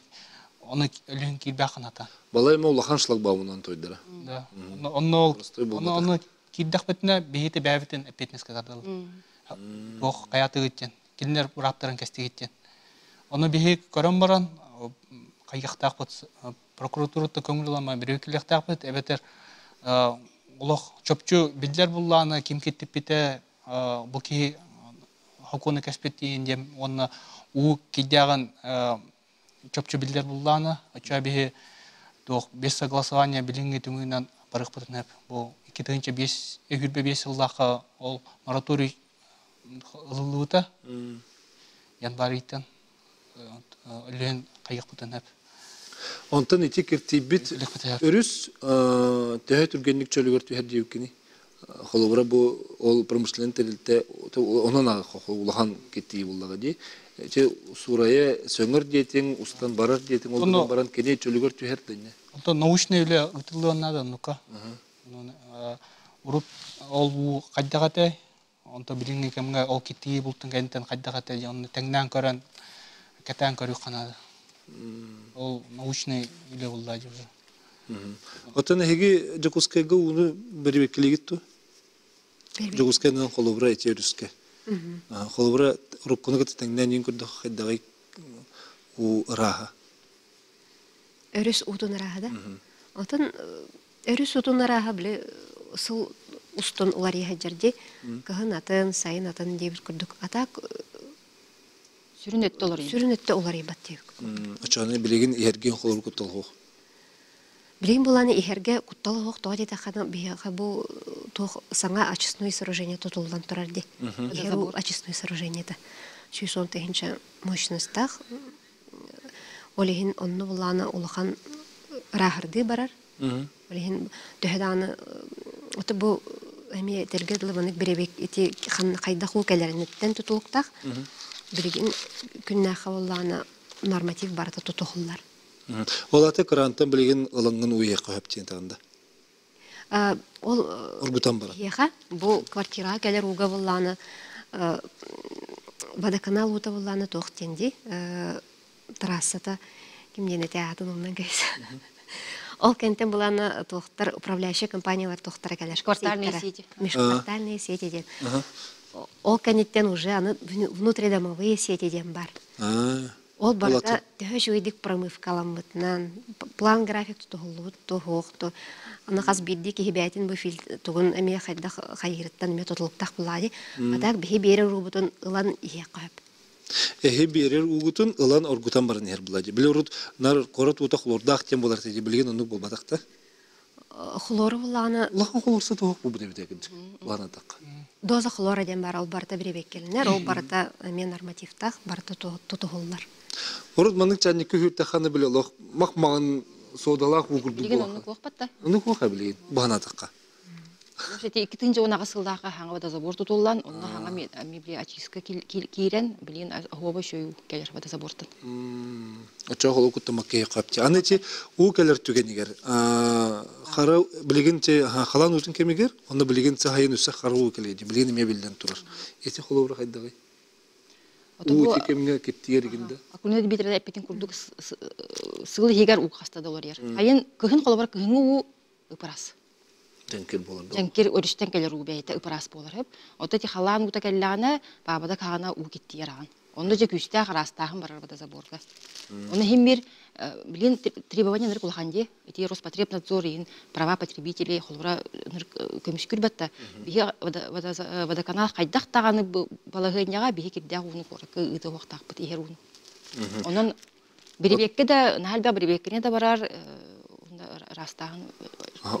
ону өлүһүн киирбээх ханата. Балай ма улахан шлагбаумунан тойдара. Да. Онно онно онно киирдэхпитинэ биһити бэйэбитин эппиэтинэскэ тардаллар. Туох хайаатыгыт диэн. Кинилэр бырааптарын кэстигит диэн. Ону биһи көрөн баран хайыахтаахпыт прокуратураттан көҥүл ылама бүрүөкүлүөхтээхпит эбэтэр олох чопчу биллэр буллааны ким киттиппитэ бу киһи хокуону кэспит диэн уонна уу кийдээҕин чопчу биллэр буллааны оччо биһи туох без согласования билиҥҥи түмүгүнэн барыахпытын сөп бу 2005 өһүрбэ сыллаахха ол мораторий ылыллыбыта январь ыйтан өлүөн хайыахпытын сөп. Онтон ити киртийбит өрүс төһө түргэнник чөлүгэр түһэр диэбиккиний? Холобура бу ол промышленный тэрилтэ онон улахан киртийии буллаҕа дии. Ити суурайа сөҥөр диэтиҥ, устан барар диэтиҥ, ол гынан баран кини чөлүгэр түһэр дэннэ. Онтон научный үлэ ыытыллыан наада оннука. Урут ол уу хайдах этэй? Онто билиҥҥи кэмҥэ ол киттии бултун кэнниттэн хайдах этэ диэн онно тэҥнээн көрөн, кэтээн көрүөххэ наада. Ол научный үлэ буолла дьэ. Оттон эһиги Дьокуускайга ууну бэрибэккилигит дуо? Дьокуускайынан холобура ити өрүскэ. Холобура уруккуну кытта тэҥнээн иин көрдөх хайдаҕый уу ырааһа? Өрүс уутун ырааһа да? Отон Өрүс утун арааһа били сыл устун уларыйа сылдьар дии. Кыһын атын, сайын атын диэбит курдук. А так Сүрүн өттө уларыйбат. Сүрүн өттө уларыйбат диэбит курдук. Оччоҕуна билигин иһэргин холобур куттал суох. Билигин буланы иһэргэ куттал суох тоҕо диэтэххинэ биһиэхэ бу туох саҥа очистной сооружение тутуллан турар дии. Иһэр уу очистной сооружениета 110 тыһыынча мощностаах. Ол иһин онно булаана улахан ырааһырдыы барар. Ол иһин төһө даҕаны ото бу эмиэ этэргэ дылы маннык бирэбик ити хайдах уу кэлэриниттэн тутулуктаах. Билигин күннээххэ буоллаҕына норматив барыта тутуһуллар. Ол аты кырантан билигин ылаҥҥын уйуохха сөп диэн таҕында. Ол Оргутан баран. Киһиэхэ бу квартираҕа кэлэр ууга буоллаҕына водоканал уута буоллаҕына туох диэн дии трассата ким диэн этэ аатын умнан кэбис. Ол кэнтэн булана туохтар управляющая компаниялар туохтара кэлэр. Квартальные сети. Межквартальные сети диэн. Ол кэнниттэн уже аны внутридомовые сети диэн бар. Ол барыта төһө үчүгэйдик промывкаламмытынан, план график тутуһуллубут туһуохту, аны хас биирдии киһи бэйэтин бу тугун эмиэ хайдах хайыырыттан эмиэ тутулуктаах буллаҕа дии. А так биһи биэрэр уубутун ылан иһиэххэ сөп. Эһи биэрэр уугутун ылан оргутан баран иһэр була дии. Били урут нар куорат уута хлордаах диэн буолар дии. Билигин оннук буолбатах да. Хлору буллаҕына Улахан хлорса туох бу бит улаанатахха. Доза хлора диэн баар, ол барыта бирибиэккэлэнэр, ол барыта эмиэ нормативтаах, барыта тутуһуллар. Урут маннык чанньыкка үүртэххэ били олох мах-маҕан суодалаах уу курдук Билигин оннук уохпат да. Оннук уоха билигин баһанатахха. Ити 2010 сыллаахха хаҥа водозабор тутуллан, онно хаҥа мебли очистка киирэн, билигин оһуоба үчүгэй кэлэр водозабортан. Оччоҕо холу куттамак киһи хапчы. Аны ити уу кэлэр түгэнигэр хара билигин халаан уутун кэмигэр, онно билигин сахайын үсэ хара уу кэлиэ билигин эмиэ биллэн турар. Ити холобура хайдаҕый? Уу ити кэмҥэ киттиэр игинде. Акуна Дмитриевна эппитин курдук сыл иһигэр уу хаста да олорор. Хайын кыһын холобура кыһыҥҥы уу ыпырас. Дьэҥкир буолар да. Дьэҥкир өрүстэн кэлэр уу бэйэтэ ыпыраас буолар сөп. Оттон ити халаан уута кэллэҕинэ, баабада хаана уу киттийэр аҕан. Онно дьэ күүстээх араастааһын барар водозаборга. Ону иһин бир билин требование нырык улахан дии. Ити Роспотребнадзор иһин права потребителей холобура көмүскүүр батта. Биһи водоканал хайдах даҕаны балаһыанньаҕа биһи кирдээх ууну куоракка ыыта уохтаахпыт иһэр ууну. Онон. Бирибиэккэ да наһаа элбэх бирибиэккэни да барар ыраастааһын.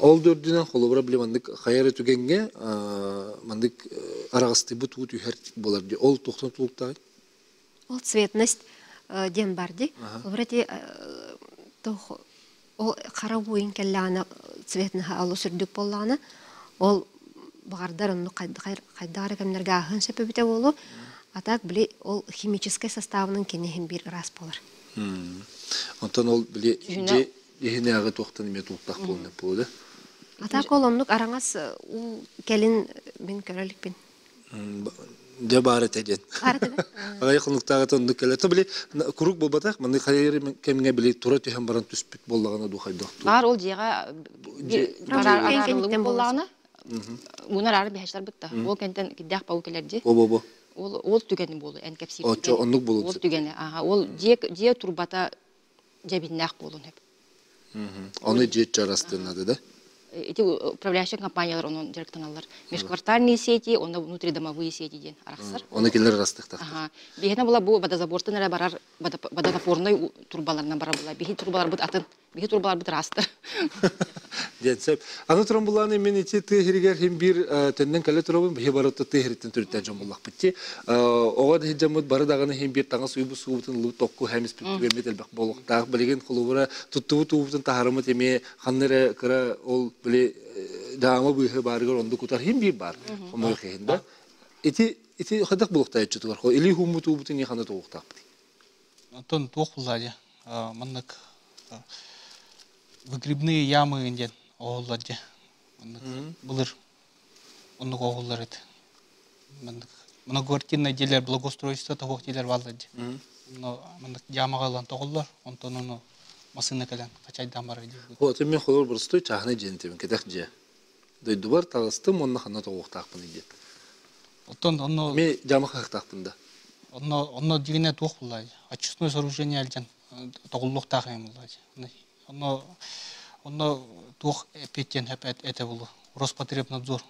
Ол да үрдүнэн холобура били маннык хайа эрэ түгэҥҥэ маннык араҕастыйбыт уу түһэр буолар дии. Ол туохтан тутулуктааҕый? Ол цветность диэн бар дии. Холобура ити туох ол хара уойун кэллэҕинэ цветнаһа олус үрдүк буоллаҕына ол баҕардар оннук хайдах эрэ кэмнэргэ ааһыан сөп эбитэ буолуо. А так били ол химическэй составынан кини иһин биир ыраас буолар. Онтон ол били дьиэ иһинээҕи туохтан эмиэ тулуктаах буолуон буолуо да? А так ол оннук араҥас уу кэлин мин көрө иликпин. Дьэ баар этэ диэн. Баар этэ Аҕай хонуктааҕыта оннук кэлэ. То били курук буолбатах, маннык хайыр кэмҥэ били тура түһэн баран түспүт буоллаҕына дуу хайдах дуу. Баар ол дьиэҕэ араарыллыбыт буоллаҕына уунар аары биһэчтэр бытта. Ол кэнтэн кирдээх бау кэлэр дии. Бо бо бо. Ол ол түгэни буолу эн кэпсиир. Оччо оннук буолун. Ол түгэни аха ол дьиэ дьиэ турбата дьэбиннээх буолун сөп. Ону дьиэ чарастыыннады да? Эти управляющие компаниялар онон дьарыктаналлар. Межквартальные сети, онно внутридомовые сети диэн арахсар. Оны кинилэр ырастыктахтар. Аха. Биһиэнэ була бу водозабортан эрэ барар водонапорный турбаларынан барар була. Биһи турбаларбыт атын. Биһи турбаларбыт ыраастар. Диэн сөп. Аны туран булааны мен ити тыа иһиригэр хим биир төннөн кэлэ турабын биһи бары тыа иһириттэн төрүттээн дьон буллахпыт ти. Оҕо дьоммут бары даҕаны хим биир таҥас уйбут суубутун ылыбыт токку хэмиспит түгэммит элбэх буолуохтаах. Билигин холобура туттубут уубутун таһарымыт эмиэ ханна эрэ кыра ол били даама быыһы баарыгар онду кутар хим биир баар. Хомойуох иһин да. Ити ити хайдах булуохтааччытыгар илии хууммут уубутун не ханна тугуохтаахпыт. Оттон туох буллаа дьэ маннык выгребные ямы диэн оһоллор дьэ маннык былыр оннук оһоллор эт маннык многоквартирное дьиэлэр благоустройство тоһуох дьиэлэр бааллар дьэ онно маннык ямаҕа ылан тоҕоллор онтон ону массыына кэлэн хачайдаан барар дии Вот мен холор боростуой чааһынай дьиэн этибин кэтэх дьиэ дойдубар таҕыстым уонна ханна тоҕуохтаахпыный диэн оттон онно Ми дьаама хаһыктаахпын да Онно онно дьиҥинэ туох буллаай? Очистное сооружение илдьэн тоҕуллуохтаах эҥин буллаай. Онно онно туох эппиэттиэн сөп этэ булу. Роспотребнадзор.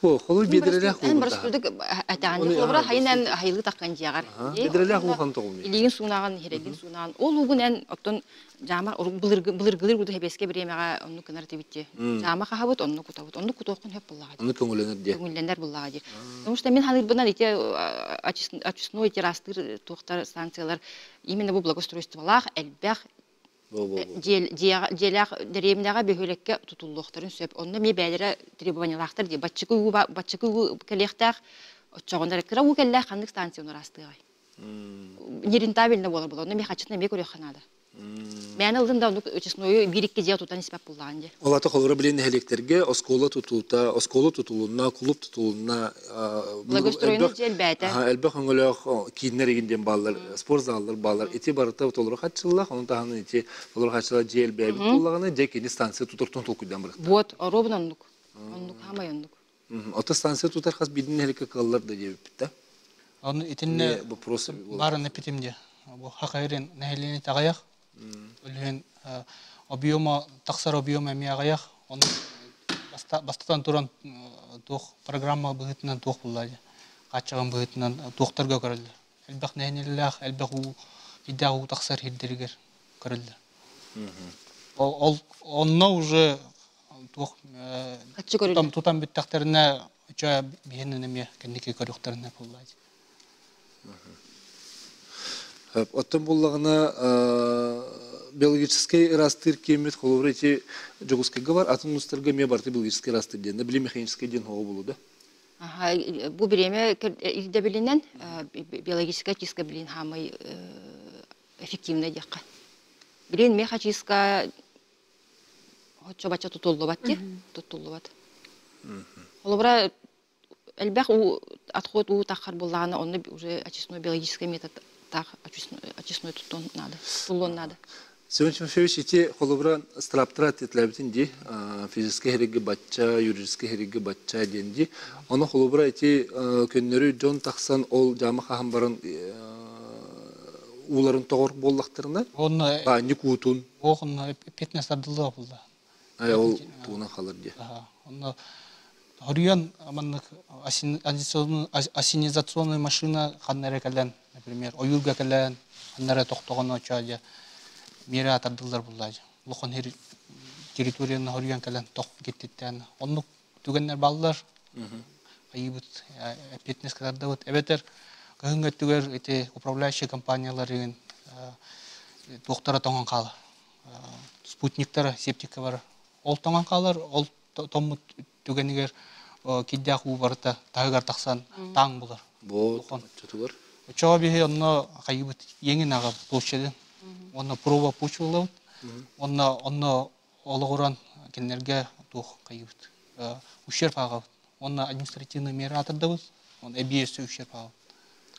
Холуй биэдэрэлээх Эн боростуйдук этэҕин холобура хайын эн хайылыы таххан дьиэҕэр. Биэдэрэлээх уухан тоҕулмуй. Илиигин суунаҕын, иһирэгин суунаҕын. Ол уугун эн оттон Дьаама былыргы былыргылыр курдук хэбиэскэ бириэмэҕэ оннук гынар этибит дии. Дьаама хаһабыт, оннук кутабыт. Оннук кутуоххун сөп буллаҕа дии. Оннук көҥүллэнэр дии. Көҥүллэнэр буллаҕа дии. Потому что мин ханыырбынан ити очистной террастыыр туохтар станциялар именно бу благоустройстволаах элбэх дьиэлээх дэриэбинэҕэ бөһүөлэккэ тутуллуохтарын сөп. Онно эмиэ бэйэлэрэ требованиялаахтар дии. Баччыкы уу баччыкы уу кэлиэхтээх, оччоҕуна эрэ кыра уу кэллээх ханнык станция ыраастыаҕай? Нерентабельно буолар буолар. Онно эмиэ хаччытын эмиэ көрүөххэ наада. Мээнэ ылдын да оннук честною биир-икки дьиэ тутан испэт буллаҕын дии. Ол ата холобура билин нэһилиэктэргэ оскуола тутуута, оскуола тутулунна, клуб тутулунна, Благоустроенный дьиэ элбээтэ. Элбэх өҥөлөөх кииннэр игин диэн бааллар, спорт заллар бааллар. Ити барыта толору хаччыллах, ону таһынан ити толору хаччыллах дьиэ элбээбит буоллаҕына, дьэ кини станция тутартан толкуйдаан барыахтаах. Вот, оруобун оннук. Оннук, хаамай оннук. Ото станция тутар хас биирдии нэһилиэккэ кыаллар да диэбиппит да. Ону итиннэ вопрос баарын эппитим дии. Бу Хахайрин нэһилиэнньэтэ аҕыйах. Үлүһүн объема тахсар объема эмиэ аҕыйах. Ону бастатан туран туох программа быһыытынан туох булла дии. Хааччаҕын быһыытынан туохтарга көрөллөр. Элбэх нэһилиэнньэлээх, элбэх уу, кирдээх уу тахсар сирдэригэр көрөллөр. Ол онно уже туох Хаччы көрүллэр. тутан бүттэхтэринэ чө биһинэн эмиэ кэнники көрүөхтэринэ буоллаа Оттон буллаҕына биологическай ыраастыыр киэммит холобура ити Дьокуускайга бар атын улуустарга эмиэ барыта биологическай ыраастыыр диэн да били механическай диэн оҕо буолуо да Бу бириэмэ ирдэбилинэн биологическая чистка билин хаамай эффективнэй диэххэ. Билин мехачистка Оччо-бачча тутуллубат дии, туттуллубат. Холобура, элбэх уу отход уу таххар буоллаҕына, онно уже очистной биологический метод таах очистной туттуон наада, туллуон наада. Семен Тимофеевич, ити холобура страптара титлээбитин дии, физическэй хэригги бачча, юридическэй хэригги бачча диэн дии. Ону холобура ити көннөрү дьон тахсан ол дьаама хаһан баран ууларын тоҕор буоллахтарына, Онно баанньык уутун Ох, онно эппиэтинэс тардыллыа буолла. Ай, ол тугунан халар диye. Онно хоруйан маннык ассенизационная машина ханна эрэ кэлэн, Например, ойуурга кэлэн, ханна эрэ тохтоҕуна оччо дьэ миэрэ тардыллар буоллаа дьэ. Улахан сир территорияны хоруйан кэлэн тох киттиттээн оннук түгэннэр бааллар. Айыыбыт эппиэтинэс кытардабыт. Эбэтэр кыһыҥҥы өттүгэр ити управляющай компанияларын туохтара тоҥон хаалар. Спутниктара септикка барар. Ол тоҥон хаалар, ол томмут түгэнигэр кирдээх уу барыта таһыгар тахсан тааҥ булар. Бу оччотугар? Оччоҕо биһи онно хайыыбыт иэҥин аҕа площадын уонна проба почвалабыт. Онно онно олоҕуран кинилэргэ туох хайыыбыт ущерб ааҕабыт. Уонна административный мера атырдабыт. Онно эбии өссө ущерб ааҕабыт.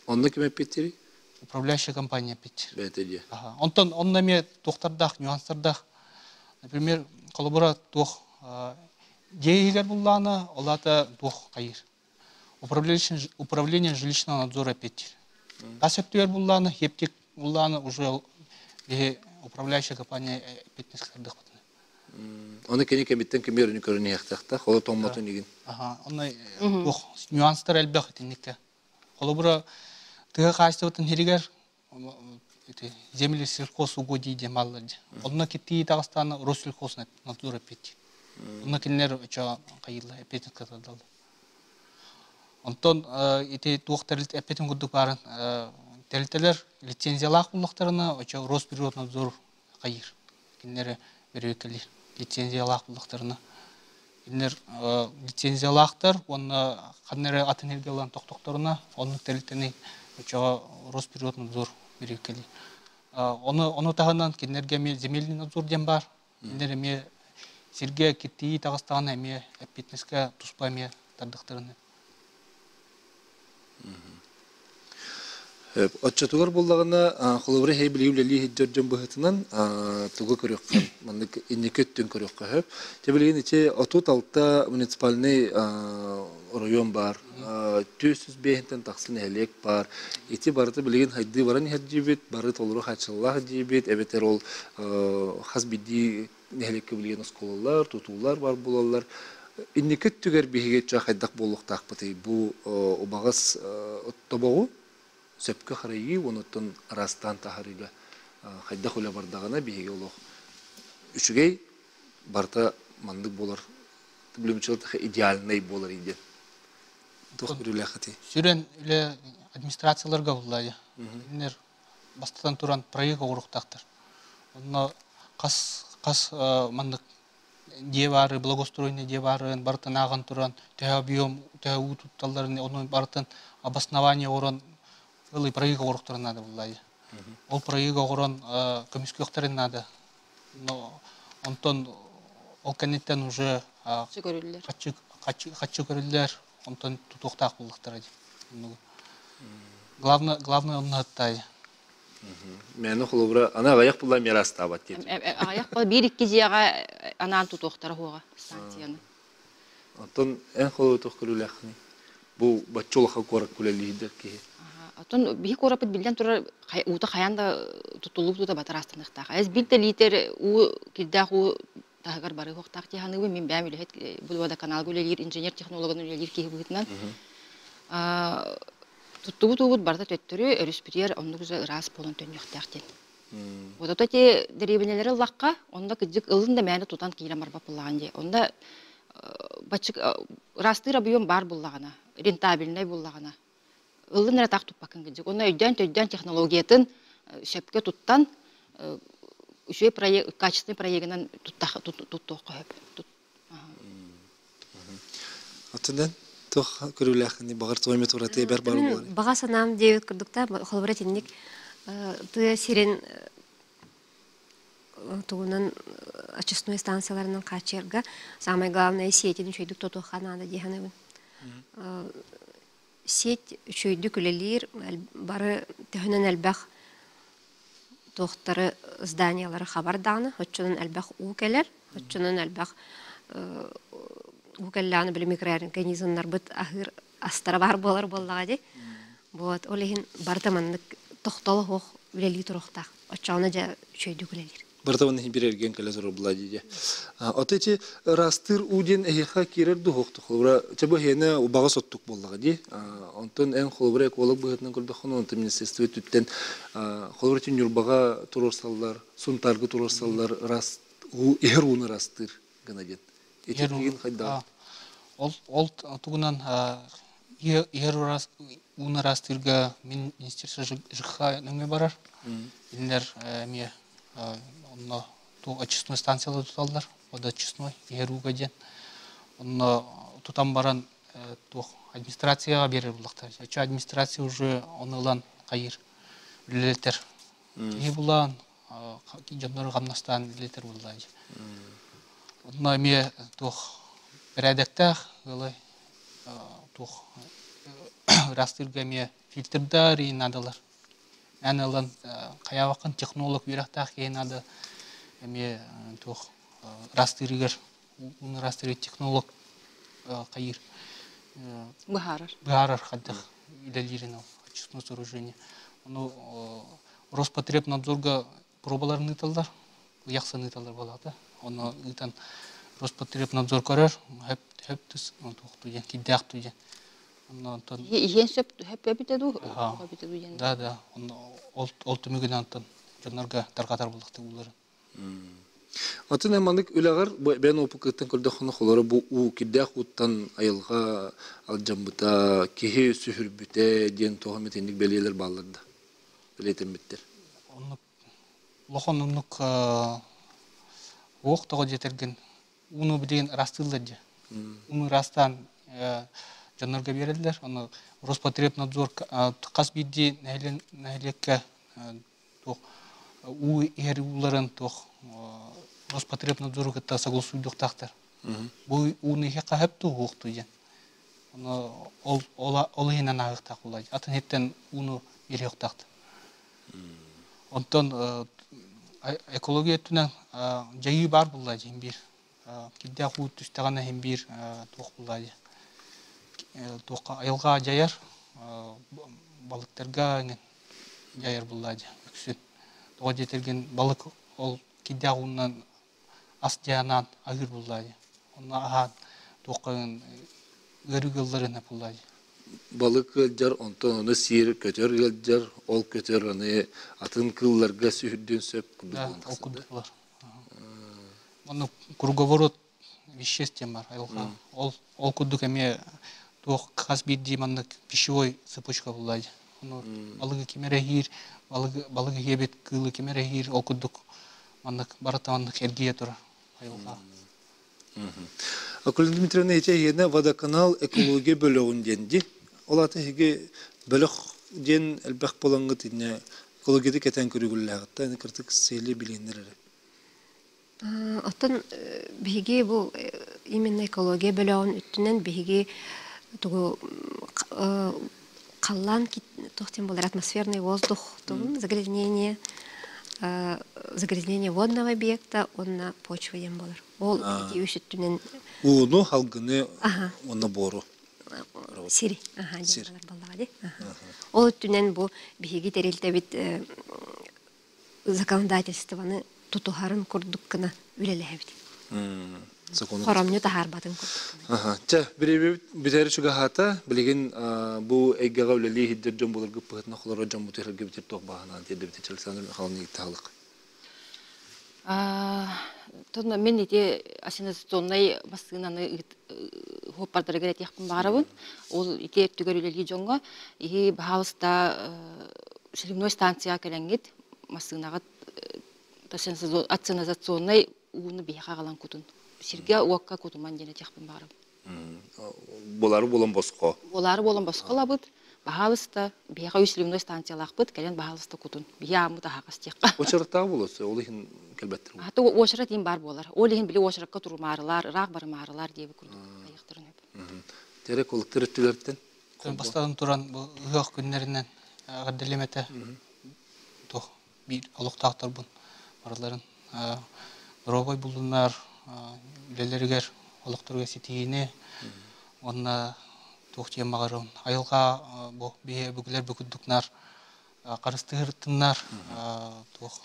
Онно ким эппиттири? Управляющая компания эппит. Бэйэтэ диэ. Онтон онно эмиэ туохтардаах, нюанстардаах. Например, холобура туох дьиэ иһигэр буллаҕына, ол аата туох хайыыр. Управление жилищного надзора эппиттиир. Тас өттүгэр буллаҕына, хептик буллаҕына уже биһи управляющая компания эппиэтинэс кытардыахпытына. Оны кини кэмиттэн кими өрүнү көрөн иһиэхтээх, ол тоҥмотун игин. Аха, онно туох нюанстар элбэх итинникке. Холобура, тыа хаачыстыбатын иһигэр ити земли сельхозугодий диэн бааллар дии. Онно киттии таҕыстаана Россельхознадзор эппит. Онно кинилэр очо хайыылла эппиэтин кытардаллар. Онтон ити туох тэрилтэ эппитин курдук баарын тэрилтэлэр лицензиялаах буллахтарына очо Росприроднадзор хайыыр. Кинилэри бөрүөкэлиир лицензиялаах буллахтарына. Кинилэр лицензиялаахтар уонна ханна эрэ атын сиргэ ылан тохтохторуна, оннук тэрилтэни оччоҕо Росприроднадзор бөрүөкэлиир. Ону, ону таһынан кинилэргэ эмиэ земельный надзор диэн баар. Кинилэр эмиэ сиргэ киттии таҕыстаҕына эмиэ эппиэтинэскэ туспа эмиэ тардыхтарын Оччотугар буллаҕына, холобура, эһэй билии үлэлии сылдьар дьон быһыытынан тугу көрүөххэ, маннык инники өттүн көрүөххэ сөп. Дьэ билигин ити 36 муниципальнай оройуон баар, 405 тахса нэһилиэк баар. Ити барыта билигин хайдыы баран иһэр диибит, бары толору хааччыллаах диибит, эбэтэр ол хас биирдии нэһилиэккэ билигин оскуолалар, тутуулар бар буолаллар. Инники өттүгэр биһиги ча хайдах буолуохтаахпытый? Бу убаҕас тобоҕу сөпкө харайыы уонуттан араастаан таһаарыыга хайдах үлэ бардаҕына биһиги олох үчүгэй барыта маннык буолар билимчил идеальнай буолар диэн туох үлэлээххитий? Сүрүн үлэ администрацияларга буллаайа. Кинилэр бастатан туран проект оҥоруохтаахтар. Онно хас хас маннык дьиэ баары, благоустроенный дьиэ баарын барытын ааҕан туран төһө объем, төһө уу тутталларын ону барытын обоснование оҥорон ылый проект оҥоруохтарын наада буллаайа. Ол проект оҥорон көмүскүөхтэрин наада. Но онтон ол кэнниттэн уже Хаччы көрүллэр. хаччы хаччы хаччы көрүллэр, онтон тутуохтаах буоллахтара дии. Главное, главное онно Мээнэ холобура, аны аҕыйах булла миэрэ астаабат диэтим. Аҕыйах була биир-икки дьиэҕэ анаан тутуохтара уоҕа станцияны. Оттон эн холобура туох көрүүлээххиний? Бу бачча улахан куоракка үлэлиир киһи. Оттон биһи куораппыт биллэн турар уута хайаан да тутуллубут уута батар астаныахтаах. Эс биир да литр уу кирдээх уу таһыгар барыахтаах дии саныыбын. Мин бэйэм үлэһит бу водоканалга үлэлиир инженер-технологынан үлэлиир киһи быһыытынан. Туттубут уубут барыта төттөрү өрүспүтүгэр оннук же ыраас буолан төннүөхтээх диэн. Вот ото ити дэриэбинэлэри ыллахха, онно кырдьык ылын да мээнэ тутан киирэн барбат буоллаҕын дии. Онно баччык ыраастыыр объем баар буоллаҕына, рентабельнай буоллаҕына, ылын эрэ таах туппаккын кырдьык. Онно өйдөөн-төйдөөн технологиятын сөпкө туттан, үчүгэй проект, качественный проегынан туттуохха сөп. Оттон туох көрүүлээххиний баҕар туох эмит ураты эбэр бар буолар Баҕа санаам диэбит курдук да холобура итинник тыа сирин тугунан очистной станцияларынан хааччыйарга самое главное сетин үчүгэйдик тутуохха наада дии саныыбын. Сеть үчүгэйдик үлэлиир, бары төһөнөн элбэх туохтары зданиялары хабар даҕаны, оччонон элбэх уу кэлэр, оччонон элбэх уу кэллэҕинэ били микроорганизмнарбыт аһыыр астара баар буолар буоллаҕа дии. Вот ол иһин барыта маннык тохтоло суох үлэлии туруохтаах. Оччоҕуна дьэ үчүгэйдик үлэлиир. Барыта уонна бир эрген кэлэ турар була дии. Ото ити ыраастыыр уу диэн эһиэхэ киирэр дуһуохту холобура чэ бу эһиэнэ убаҕас оттук буоллаҕа дии. Онтон эн холобура эколог быһыытынан көрдөххүнэ онтон министерство өттүттэн холобура ити Ньурбаҕа туруорсаллар, Сунтаарга туруорсаллар ыраас уу иһэр ууну ыраастыыр гына диэн. Ити Иһэр уу тигин хайдаҕый? Ол ол тугунан иһэр ууну ыраастыырга мин министерство ЖКХ нөҥүө барар. Кинилэр эмиэ онно очистной станциялары туталлар, водоочистной иһэр ууга диэн. Онно тутан баран туох администрацияҕа биэрэр буллахтар. Оччо администрация уже ону ылан хайыыр үлэлэтэр. Киһи булан дьоннору хамнастаан үлэлэтэр буолла. Онно эмиэ туох бэрээдэктээх ыалы туох ыраастыырга эмиэ фильтрдар и наадалар. Эн ылан хайаабаккын технолог үөрэхтээх киһи наада эмиэ туох ыраастыырыгар ууну ыраастыыр технолог хайыыр Быһаарар. Быһаарар хайдах үлэлиирин ол очистное сооружение. Ону Роспотребнадзорга пробаларын ыыталлар, ыйахсан ыыталлар буолаата. Ону ыытан Роспотребнадзор көрөр, хөп хөп тыс туохтуу диэн, кирдээх дуу диэн. Онно онтон Иһиэн сөп сөп эбитэ дуу, эбитэ дуу диэн. Да, да. Онно ол ол түмүгүнэн онтон дьоннорго тарҕатар буоллахтык ууларын. Атын эн маннык үлэҕэр бэйэн опыкыттан көрдөххүнэ холоро бу уу кирдээх ууттан айылҕа алдьаммыта, киһи сүһүрбүтэ диэн туох эмит инник бэлиэлэр бааллар да бэлиэтэммиттэр. Оннук улахан оннук уох тоҕо диэтэргин ууну билигин ыраастыыллар дии. Ууну ыраастаан дьоннорго биэрэллэр. Ону Роспотребнадзор хас биирдии нэһилиэккэ туох уу иһэр ууларын туох Роспотребнадзору кытта согласуйдуохтаахтар. Бу ууну иһиэххэ сөп дуу, суох дуу диэн. Ону ол ол иһинэн ааһыахтаах буолла. Атын иһиттэн ууну биэриэхтаахтар. Онтон экология өттүнэн дьайыы баар буолла дьиҥ биир. Кирдээх уу түстэҕинэ иһин биир туох буолла дии. Туохха айылҕа дьайар, балыктарга эҥин дьайар буолла дии үксүн. Тоҕо диэтэргин балык ол кирдээх уунан ас дьанаан аһыыр буолла дии. Онно аһаан туохха ыарыы ыалларын буолла дии. Балык ыалдьар, онтон ону сиир көтөр ыалдьар, ол көтөр аны атын кыылларга сүһүрдүөн сөп курдук Да, буолан ол тахсар да? курдук булар. Онно круговорот веществ диэн бар айылҕа. Ол ол курдук эмиэ туох хас биирдии маннык пищевой цепочка булла дии. Ону балыгы ким эрэ иһиир, балыгы балыгы иһиэбит, кыылы ким эрэ иһиир, ол курдук маннык барыта маннык эргийэ турар айылҕа. Акулина Дмитриевна ити эһиэнэ водоканал экология бөлөҕүн диэн дии. Ол аата эһиги бөлөх диэн элбэх буолаҥҥыт инньэ экологияны кэтээн көрүгүллээҕиттэн аны кырдьык сиһилии билиэннэр эрэ. Оттон биһиги бу именно экология бөлөҕүн өттүнэн биһиги тугу халлаан туох диэн буолар атмосферный воздух тугун загрязнение загрязнение водного объекта уонна почва диэн буолар. Ол ити үс өттүнэн Ууну, халгыны уонна буору. Сири. Сир. Ол өттүнэн бу биһиги тэрилтэбит законодательствоны тутуһарын курдук гына үлэлэһэбит. Хоромньу таһаарбатын курдук. Чэ, бириэбит бүтэр чугаһаата. Билигин бу эйгэҕэ үлэлии иһирдэр дьон буларгы быһытына холоро дьон бутуһарга битир туох бааһынаан тиэрдэбит Александр Михайловна Таһалык. Тонно мин ити ассенизационнай массыынаны хуоппардарыгар этиэхпин баҕарабын. Ол ити өттүгэр үлэлии дьоҥҥо иһи баһаалыста сливной станцияҕа кэлэҥҥит массыынаҕыт ассенизационнай ууну биһиэхэ аҕалан кутун. Сиргэ-уокка кутуман диэн этиэхпин баҕарабын. Буолары буолан босхо. Буолары буолан босхо ылабыт. Баһаалыста, биһиэхэ үс ливной станциялаахпыт, кэлэн баһаалыста кутун. Биһи ааммыт аһаҕас диэххэ. Уочараттааҕы буолуо, ол иһин кэлбэттэр. Аты уочарат иһин баар буолар. Ол иһин били уочаракка турумаарылар, ыраах барымаарылар диэби курдук айахтарын өп. Терек кулуктар өттүлэртэн. Бастатан туран бу ыһыах күннэринэн эҕэрдэлиэм этэ. Туох биир олохтоохторбун барыларын доруобай буллуннар, үлэлэригэр, олохторугар ситиһиини уонна туох диэн баҕарыам айылҕа бу биһи өбүгэлэр бу курдук наар харыстыыртыннар туох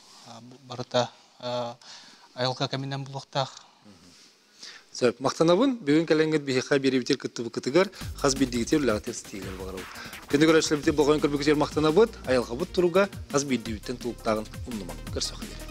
барыта Айылҕа кэминэн булуохтаах. Сөп. Махтанабын. Бүгүн кэлэҥҥит биһиэхэ биэрэбитир кыттыбыккытыгар хас биирдиигитигэр үлэҕитигэр ситиһиилэр баҕарабыт. Күндү көрөөччүлэрбитин болҕойон көрбүккүтүгэр махтанабыт. Айылҕабыт туруга хас биирдиибиттэн тулуктааҕын умнумаҥ. Көрсөххө диэри.